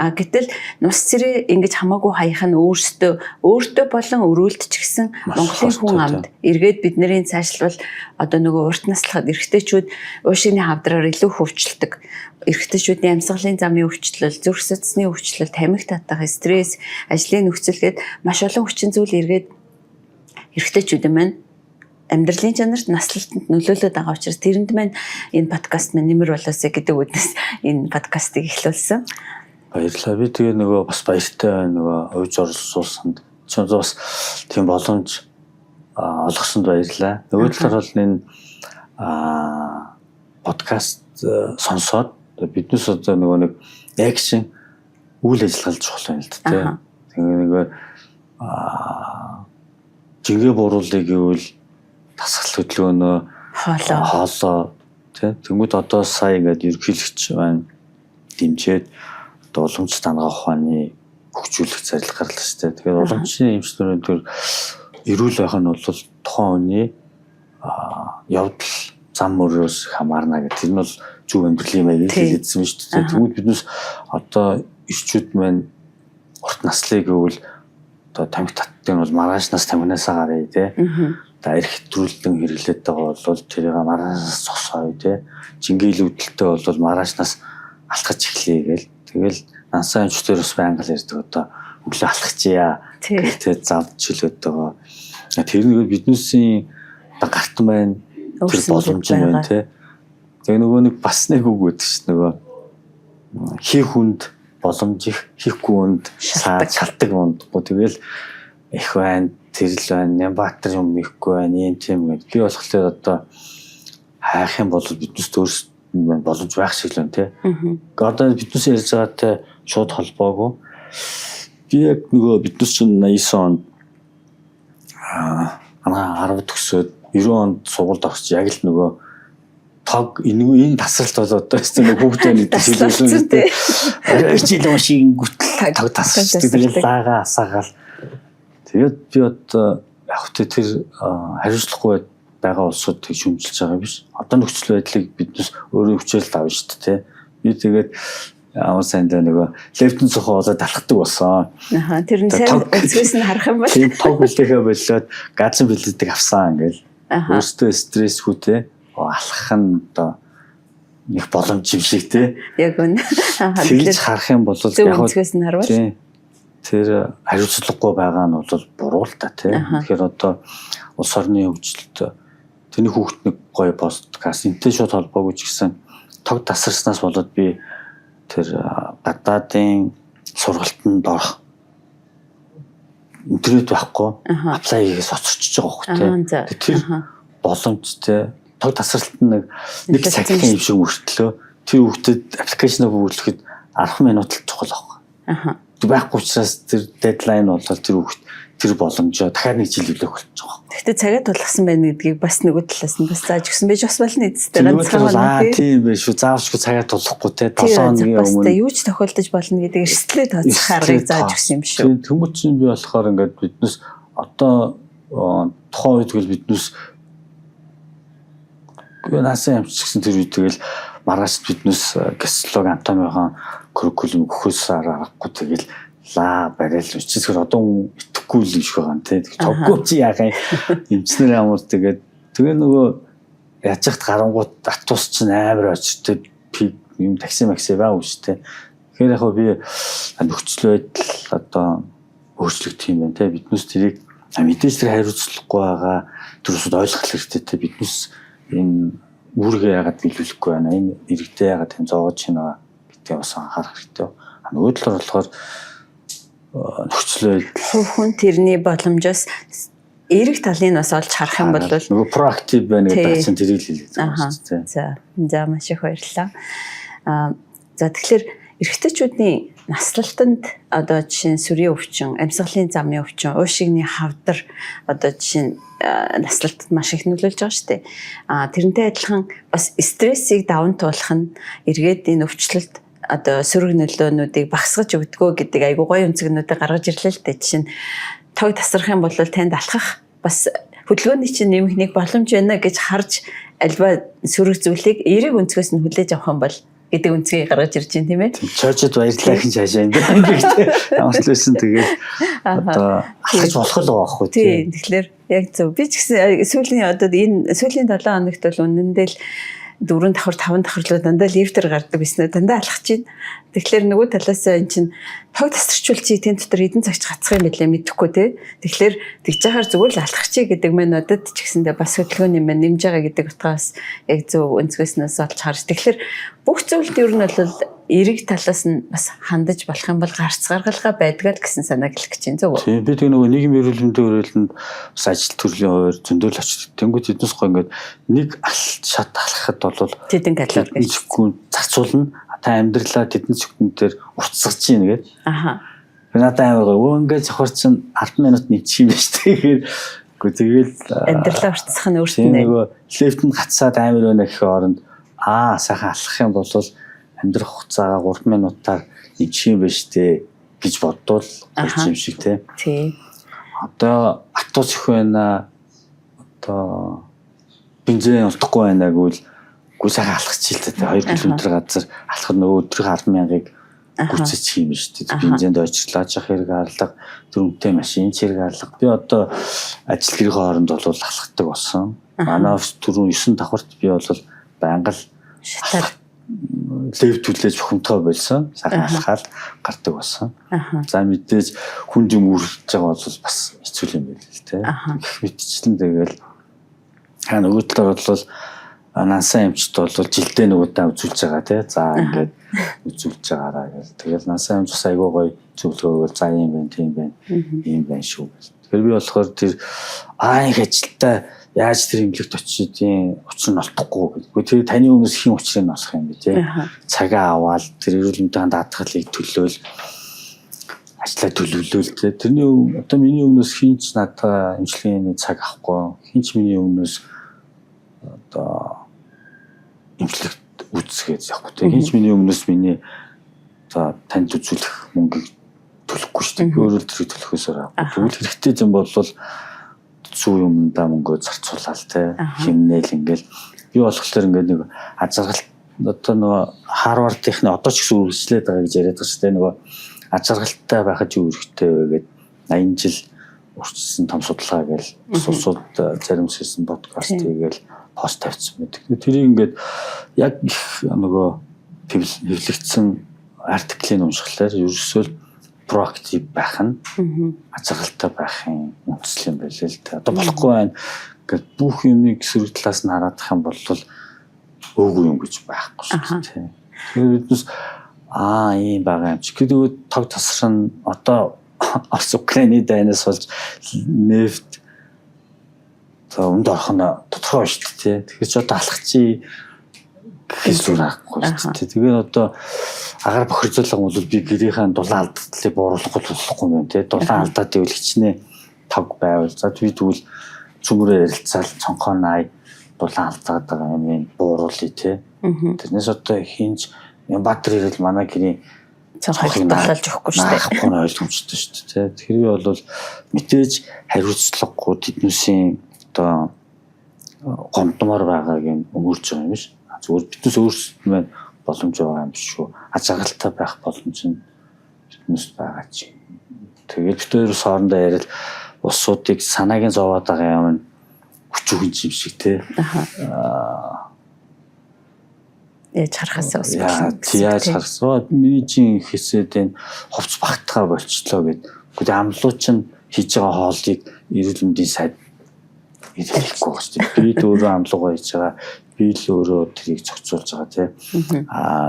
[SPEAKER 1] А гэтэл нус цэрээ ингэж хамаагүй хаях нь өөртөө болон өрөөлт ч гэсэн Монголын хүн амд эргээд бидний цаашлбал одоо нөгөө урт наслахад эрэгтэйчүүд уушигны хавдраар илүү хөвчлөдөг. Эрэгтэйчүүдийн амьсгалын замын өвчлөл, зүрх судасны өвчлөл, тамхи татах, стресс, ажлын нөхцөл гээд маш олон хүчин зүйл эргээд эрэгтэйчүүд маань амьдралын чанарт наслалтанд нөлөөлөд байгаа учраас тэрэнд маань энэ подкаст маань нэмэр болоосэй гэдэг үднэс энэ подкастыг эхлүүлсэн.
[SPEAKER 2] Баярлалаа. Би тэгээ нөгөө бас баяртай байна нөгөө уйж оролцуулсанд. Чи бас тийм боломж олгосонд баярлалаа. Нөгөө талаар бол энэ подкаст сонсоод биднээс одоо нөгөө нэг экшн үйл ажиллагаа чухал байна л да тий. Тэгээ нөгөө жингээ буруулъя гэвэл дасгал хөдөлгөөнөө хоолоо тий. Тэнгүүд одоо сая ингээд ерөнхийлөгч маань дэмжиж одоо уламжлалт анагаах ухааны хөгжүүлэх зарлиг гарлаа шүү дээ. Тэгэхээр уламжлалын эмч нарын тэр эрүүл байх нь бол тухайн хүний явдал зам мөрөөс хамаарна гэх тэр нь бол зөв амьдралын маягийг хэлсэн шүү дээ. Тэгвэл биднес одоо ирчүүд маань урт наслыг гэвэл одоо тамхи татдаг нь бол маргааш нас тамхинаасаа гаръя тий. Одоо эрх хэтрүүлэн хэрэглээд байгаа бол тэрийг маргаашнаас зогсооё тий. Жингээл үүдэлтэй бол маргаашнаас алхаж эхлэе гээл. Тэгэл нансаа эмчтэр бас байнга л ярьдаг одоо өглөө алхажээ гэх зав чөлөөд байгаа. Тэр нэг биднээсийн одоо гарт маань тэр боломж нь байна тий. Тэгээ нөгөө нэг бас нэг үг өгдөг ш нөгөө хийх хүнд боломж их, хийхгүй хүнд шалтгаан ундахгүй. Тэгэл их байна, тэрл байна, Нямбатар юм ихгүй байна, ийм тийм гэдэг. Би болохоор одоо хайх юм бол биднээс өөрсдөд боломж байх шиг л байна тий. Одоо биднээс ярьж байгаатай шууд холбоогүй. Би яг нөгөө биднес чинь 89 онд аа 10 төгсөөд 90 онд сургуульд орч яг л нөгөө тог энэ тасралт болоод байсан нэг хүүхдээ нэг шилжүүлсэн тий. Хичээл уншиг гүтэл тог тасарч тэгэл лаага асаагаал. Тэгээд би одоо яг тэ тэр хариуцлагагүй байгаа улсууд тэг шүмжилж байгаа биш. Одоо нөхцөл байдлыг биднес өөрөө хичээл авна шүү дээ тий. Би тэгээд амар сайндаа нөгөө левтэн цохоо болоод алхдаг болсон.
[SPEAKER 1] Аха тэр нь сайн өнцгөөс нь харах юм бол
[SPEAKER 2] тийм тог хүлээхэ болоод газан бэлдэг авсан ингээл. Өөртөө стрессгүй те алхах нь одоо нэг боломж юм шиг те.
[SPEAKER 1] Яг үнэ.
[SPEAKER 2] Тэгж харах юм бол
[SPEAKER 1] яг өнцгөөс нь харвал
[SPEAKER 2] тэр хариуцлагагүй байгаа нь бол буруу л та тий. Тэгэхээр одоо улс орны хөгжилд тэрний хүүхд нэг гоё подкаст энтэй шууд холбоогүй ч гэсэн тог тасарснаас болоод би тэр гадаадын сургалтанд орох интернет байхгүй apply хийхээс хоцорчиж байгаа хөх тий. Тэр боломжтой тог тасралт нь нэг цагийн юм шиг мөртлөө тэр хүүхдэд application аа бүрүүлэхэд 10 минут л чухал байхгүй.
[SPEAKER 1] Аха.
[SPEAKER 2] Байхгүй учраас тэр deadline бол тэр хүүхд тэр боломжоо дахиад нэг жил хүлээх болчих жоох.
[SPEAKER 1] Гэхдээ цагаа тулгасан байна гэдгийг бас нөгөө талаас нь бас зааж өгсөн байж бас болно эцэстээ
[SPEAKER 2] ганцхан байна тийм байх шүү. Заавчгүй цагаа тулахгүй те 7 хоногийн өмнө
[SPEAKER 1] юу ч тохиолдож болно гэдэг эрсдлээ тооцох аргыг зааж өгсөн юм шүү.
[SPEAKER 2] Тийм тэнгуү чинь би болохоор ингээд биднес одоо тухайн үед гэл биднес насан юмч гэсэн тэр үед тэгэл маргааш биднес гастролог анатомийн curriculum өгөхөөс аргагүй тэгэл лаа барайл өчигдөр одоо итгэхгүй л юм шиг байгаа юм тий. Тоггүй чи яах юм. Эмчнэр ямар тэгээд тэгээ нөгөө яаж яхад гарангуут атус чинь амар очтой пик юм такси макси байгаа шүү дээ. Тэгэхээр яг би нөхцөл байдал одоо өөрчлөгдөх юм байна тий. Биднес тэрийг мэдээж тэр хариуцлагагүй байгаа тэр усуд ойлгох хэрэгтэй тий. Биднес энэ үүргээ яагаад биелүүлэхгүй байна. Энэ иргэдээ яагаад тийм зоогож байна гэдгийг бас анхаарах хэрэгтэй. Нөгөө талаар болохоор нөхцөл байдал
[SPEAKER 1] хувь хүн тэрний боломжоос эерэг талыг бас олж харах юм бол
[SPEAKER 2] нөгөө proactive байна гэдэг чинь тэрийг л хэлээд байгаа шүү дээ.
[SPEAKER 1] За за маш их баярлалаа. За тэгэхээр эрэгтэйчүүдийн наслалтанд одоо жишээ нь сүрийн өвчин, амьсгалын замын өвчин, уушигны хавдар одоо жишээ нь наслалтад маш их нөлөөлж байгаа шүү дээ. Тэрнтэй адилхан бас стрессийг даван туулах нь эргээд энэ өвчлөлт одоо сөрөг нөлөөнүүдийг багасгаж өгдгөө гэдэг айгуу гоё өнцгнүүдийг гаргаж ирлээ л дээ. Жишээ нь тог тасрах юм бол танд алхах бас хөдөлгөөний чинь нэмэх нэг боломж байна гэж харж альва сөрөг зүйлийг эерэг өнцгөөс нь хүлээж авах юм бол гэдэг өнцгийг гаргаж ирж байна тийм ээ.
[SPEAKER 2] Чойчод баярлалаа хин цаашаа юм гэдэг. Ямар ч байсан тэгээд одоо алхаж болох л байгаа байхгүй
[SPEAKER 1] тийм. Тэгэхээр яг зөв. Би ч гэсэн сүүлийн одоо энэ сүүлийн 7 хоногт бол үнэндээ л 4 давхар 5 давхар руу дандаа лифтер гардаг байсан. Дандаа алхаж чинь. Тэгэхээр нөгөө талаас эн чинь тог тасарчвал чи тэн дотор хэдэн цагч гацах юм бэлээ мэдэхгүй те. Тэгэхээр тэгж яхаар зүгээр л алхах чи гэдэг мэн одод ч гэсэндээ бас хөдөлгөөний мэн нэмж байгаа гэдэг утгаас яг зөв өнцгөөснөөс олж харж. Тэгэхээр бүх зүйлд ер нь бол эерэг талаас нь бас хандаж болох юм бол гарц гаргалгаа байдгаа л гэсэн санааг хэлэх гэж байна зөв үү?
[SPEAKER 2] Тийм би тэг нөгөө нийгмийн эрүүл мэндийн хүрээлэнд бас ажил төрлийн хуваар зөндөл очдог. Тэнгүүд эднес гоо ингээд нэг шат алхахад бол
[SPEAKER 1] тэдэн калори
[SPEAKER 2] гэж зарцуулна. Та амьдралаа тэдэн секунд дээр уртсгаж чинь гээд.
[SPEAKER 1] Аха.
[SPEAKER 2] Би надад амар гоё. Өө ингээд зохор чинь 10 минут нэгчих юм байна шүү дээ. Тэгэхээр тэгэл
[SPEAKER 1] амьдралаа уртсах нь өөртөө
[SPEAKER 2] нөгөө лифт нь гацаад амар байна гэхээ оронд сайхан алхах юм бол амьдрах хугацаагаа 3 минутаар нэгчих юм байна шүү дээ гэж бодвол гоё юм шиг тий.
[SPEAKER 1] Тий.
[SPEAKER 2] Одоо атус их байна. Одоо Бензин олдохгүй байна гэвэл гү сайхан алхачих л та 2 км газар алхах нөгөө өдрийн 10,000-ыг гүйцэтгэх юм шүү дээ. Бензинд ойчлоо жах хэрэг алга, дөрөвтэй машин хэрэг алга. Би одоо ажил гэрийн хооронд бол алхдаг болсон. Манай офис түрүүн 9 давхарт би бол байнга л
[SPEAKER 1] шатаар
[SPEAKER 2] лев түлээж бухимдгаа болсон. Сайхан алхаал гардаг болсон. За мэдээж хүн юм үргэлж байгаа бол бас хэцүү юм байл л те. Гэх мэтчлэн тэгэл нөгөө талаар бол нансан эмчт бол жилдээ нэг удаа үзүүлж байгаа те. За ингээд үзүүлж байгаараа гэл. Тэгэл нансан эмч бас айгүй гоё зөвлөгөө өгөөл за ийм байна, тийм байна, ийм байна шүү гэл. Тэгэхээр би болохоор тэр их ажилтаа яаж тэр эмнэлэгт очиж тийм учир нь олдохгүй гэх. Тэр таны өмнөөс хэн учрыг нь олох юм бэ те. Цагаа аваад тэр эрүүл мэндийн даатгалыг төлөөл ажлаа төлөвлөөл те. Тэрний одоо миний өмнөөс хэн ч надад эмчилгээний цаг авахгүй, хэн ч миний өмнөөс одоо эмчлэгт үзгээд явахгүй те. Хэн ч миний өмнөөс миний за танд үзүүлэх мөнгийг төлөхгүй шүү дээ. Би өөрөө тэрийг төлөхөөс аргагүй. Тэгвэл хэрэгтэй юм бол зүү юмдаа мөнгөө зарцуулаад те. Химнээл ингээл би болохоор ингээд нэг аз жаргал одоо нөгөө Харвардынхны одоо ч гэсэн үргэлжлээд байгаа гэж яриад байгаа шүү дээ. Нөгөө аз жаргалтай байхад юу хэрэгтэй вэ гээд 80 жил урчсан том судалгаа гээл улсууд зарим хийсэн подкаст хийгээл пост тавьсан байдаг. Тэрийг ингээд яг их нөгөө хэвлэгдсэн артиклийг уншихлаар ерөөсөө проактив байх нь аз жаргалтай байхын үндсэл юм байл л дээ. Одоо болохгүй байна гэд бүх юмыг сэрэг талаас нь хараадах юм бол өөгүй юм гэж байхгүй шүү дээ. Тэгэхээр биднес ийм байгаа юм чи. Тэгээд тог тасран одоо Орос Украины дайнаас болж нефть за өнд орох нь тодорхой шүү дээ. Тэгэхээр ч одоо алах чи гэхээс үр аргагүй шүү дээ. Тэгээд одоо агаар бохирцоолго бол би гэрийнхээ дулаан алдагдлыг бууруулахгүй болохгүй юм тий. Дулаан алдаад ивэл хичнээн тог байвал за би тэгвэл цөмөрөө ярилцаал цонхоо най дулаан алдаад байгаа юм ин бууруулъя тий. Тэрнээс одоо хинч Баатар ирэл манай гэрийн
[SPEAKER 1] цонхыг дулаалж өгөхгүй шүү дээ.
[SPEAKER 2] Байхгүй ойлгомжтой шүү дээ. Тэгэхээр би бол мэдээж хариуцлагагүй тэднүүсийн одоо гомдмоор байгааг юм өмөрж байгаа юм биш. Зүгээр биднээс өөрсдөд маань боломж байгаа юм биш шүү. Аз жаргалтай байх боломж нь биднээс байгаа чи. Тэгээд бид хоёр хоорондоо яриад улсуудыг санааг нь зовоод байгаа юм нь хүчүүхэн юм шиг те.
[SPEAKER 1] Яаж харахаасаа бас болно.
[SPEAKER 2] Яаж харахсаа миний чинь хэсээд энэ хувц багтгаа болчлоо гэд. Гэхдээ амлуу чинь хийж байгаа хоолыг эрүүл мэндийн сайд ирэхгүй байгаа шүү дээ. Би л өөрөө амлуугаа хийж байгаа. Би л өөрөө тэрийг зохицуулж байгаа тий.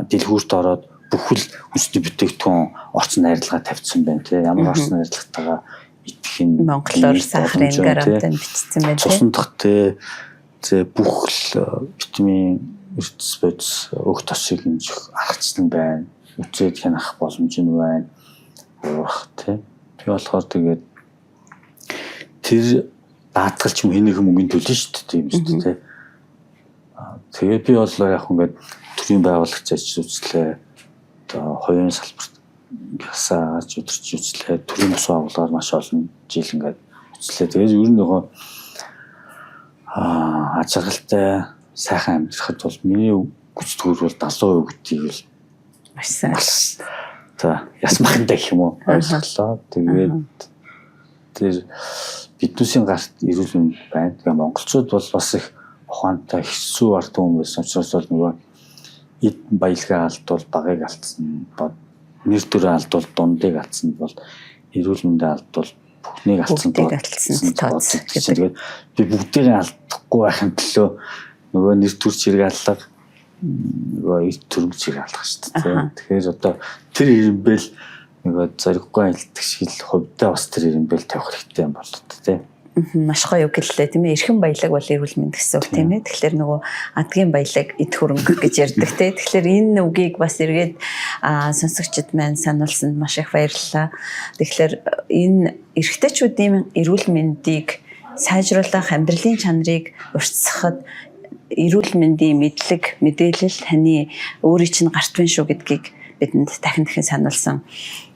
[SPEAKER 2] Дэлгүүрт ороод бүхэл хүнсний бүтээгдэхүүн орчин найрлагаа тавьсан байна тий. Ямар орчин найрлагатайгаа идэх нь
[SPEAKER 1] монголоор сахарын гарантанд бичсэн байна тий.
[SPEAKER 2] Цусандах тий. Бүх л витамин, эрдэс бодис, өөх тосыг хэмжих аргачлал байна. Үзээд хянах боломж нь байна. Уурах тий. Би болохоор тэгээд тэр даатгал ч юм хэнийг мөнгөний төлнө шүү дээ юм шүү дээ. Тэгээд би бол яг ингээд төрийн байгуулагч ажил үзлээ. Одоо хувийн салбарт гасаач өдөрч үзлээ. Төрийн бус байгууллагаар маш олон жил ингээд үзлээ. Тэгээд ер нь нөгөө аз жаргалтай сайхан амьдрахад бол миний гүцэтгүүр бол 70% гэдгийг л
[SPEAKER 1] маш сайн.
[SPEAKER 2] За яс махандаа гэх юм уу ойлголоо. Тэгээд тэр биднүүсийн гарт эрүүл мэнд байна. Тэгээ монголчууд бол бас их ухаантай хэсүү ард түмэн байсан учраас бол нөгөө эд баялгаа алдвал багыг алдсан, нэр төрөө алдвал дундыг алдсан бол эрүүл мэндээ алдвал бүхнийг алдсан
[SPEAKER 1] тооц.
[SPEAKER 2] Тэгээд би бүгдийг алдахгүй байхын төлөө нөгөө нэр төр чирэг алга, нөгөө эрт төрөг чирэг алга шүү дээ. Тэгэхээр одоо тэр ирэмбэл нөгөө зориггүй аялдаг шиг л хувьдаа бас тэр ирэмбэл тавих хэрэгтэй юм болоо тий.
[SPEAKER 1] Маш гоё үг гэлээ тийм ээ. Эрхэм баялаг бол эрүүл мэнд гэсэн үг тийм ээ. Тэгэхээр нөгөө адгийн баялаг эд хөрөнгө гэж ярьдаг тийм. Тэгэхээр энэ үгийг бас эргээд сонсогчид маань сануулсанд маш их баярлалаа. Тэгэхээр энэ эрэгтэйчүүдийн эрүүл мэндийг сайжруулах, амьдралын чанарыг урьдчилахад эрүүл мэндийн мэдлэг, мэдээлэл таны өөрийн чинь гарт байна шүү гэдгийг бидэнд дахин дахин сануулсан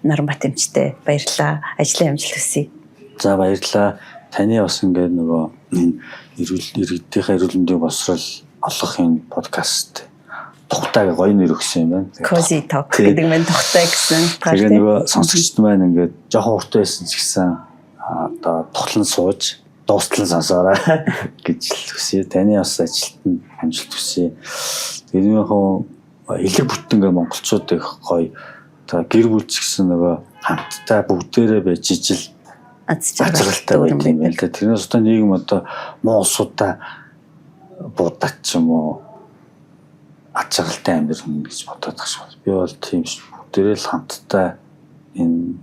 [SPEAKER 1] Наранбат эмчтэй баярлалаа. Ажлын амжилт хүсье.
[SPEAKER 2] За баярлалаа. Таны бас ингээд нөгөө энэ эрүүл иргэдийнхээ эрүүл мэндийн боловсрол олох энэ подкаст тухтай гоё нэр өгсөн юм байна.
[SPEAKER 1] Cozy Talk гэдэг маань тухтай гэсэн.
[SPEAKER 2] Тэгээ нөгөө сонсогчд маань ингээд жоохон урт байсан ч гэсэн одоо тухлан сууж дуустал нь сонсоорой гэж л хүсье. Таны бас ажилд нь амжилт хүсье. Тэгээд яг элэг бүтэн ингээ монголчууд их гоё одоо гэр бүл ч гэсэн нөгөө хамтдаа бүгдээрээ байж ижил
[SPEAKER 1] Аз
[SPEAKER 2] жаргалтай байт юм байна л да. Тэрнээс одоо нийгэм одоо муу улсуудаа буудаад ч юм уу аз жаргалтай амьдрах гэж бодоод байгаа шүү. Би бол тийм ш. Бүгдээрээ л хамтдаа энэ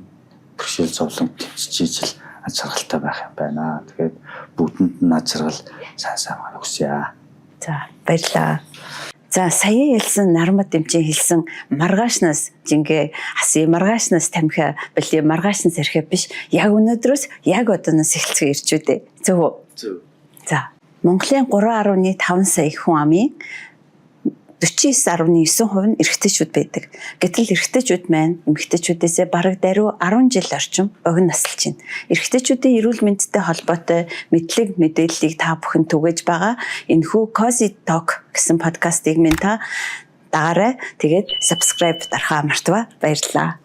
[SPEAKER 2] бэрхшээл зовлон тэмцэж ижил аз жаргалтай байх юм байна. Тэгээд бүгдэнд нь аз жаргал сайн сайхан хүсье.
[SPEAKER 1] За, баярлалаа. За, сая ялсан Нармад эмчийн хэлсэн маргаашнаас жингээ хасъя, маргаашнаас тамхи били, маргаашнаас архи биш. Яг өнөөдрөөс, яг одооноос эхэлцгээе ирчүүдээ. Зөв үү?
[SPEAKER 2] Зөв.
[SPEAKER 1] За, Монголын 3.5 сая хүн амын 49.9% нь эрэгтэйчүүд байдаг. Гэтэл эрэгтэйчүүд маань эмэгтэйчүүдээсээ бараг даруй 10 жил орчим богино насалж байна. Эрэгтэйчүүдийн эрүүл мэндтэй холбоотой мэдлэг мэдээллийг та бүхэн түгээж байгаа энэхүү Cozy Talk гэсэн подкастыг минь та дагаарай. Тэгээд subscribe дарахаа мартаваа. Баярлалаа.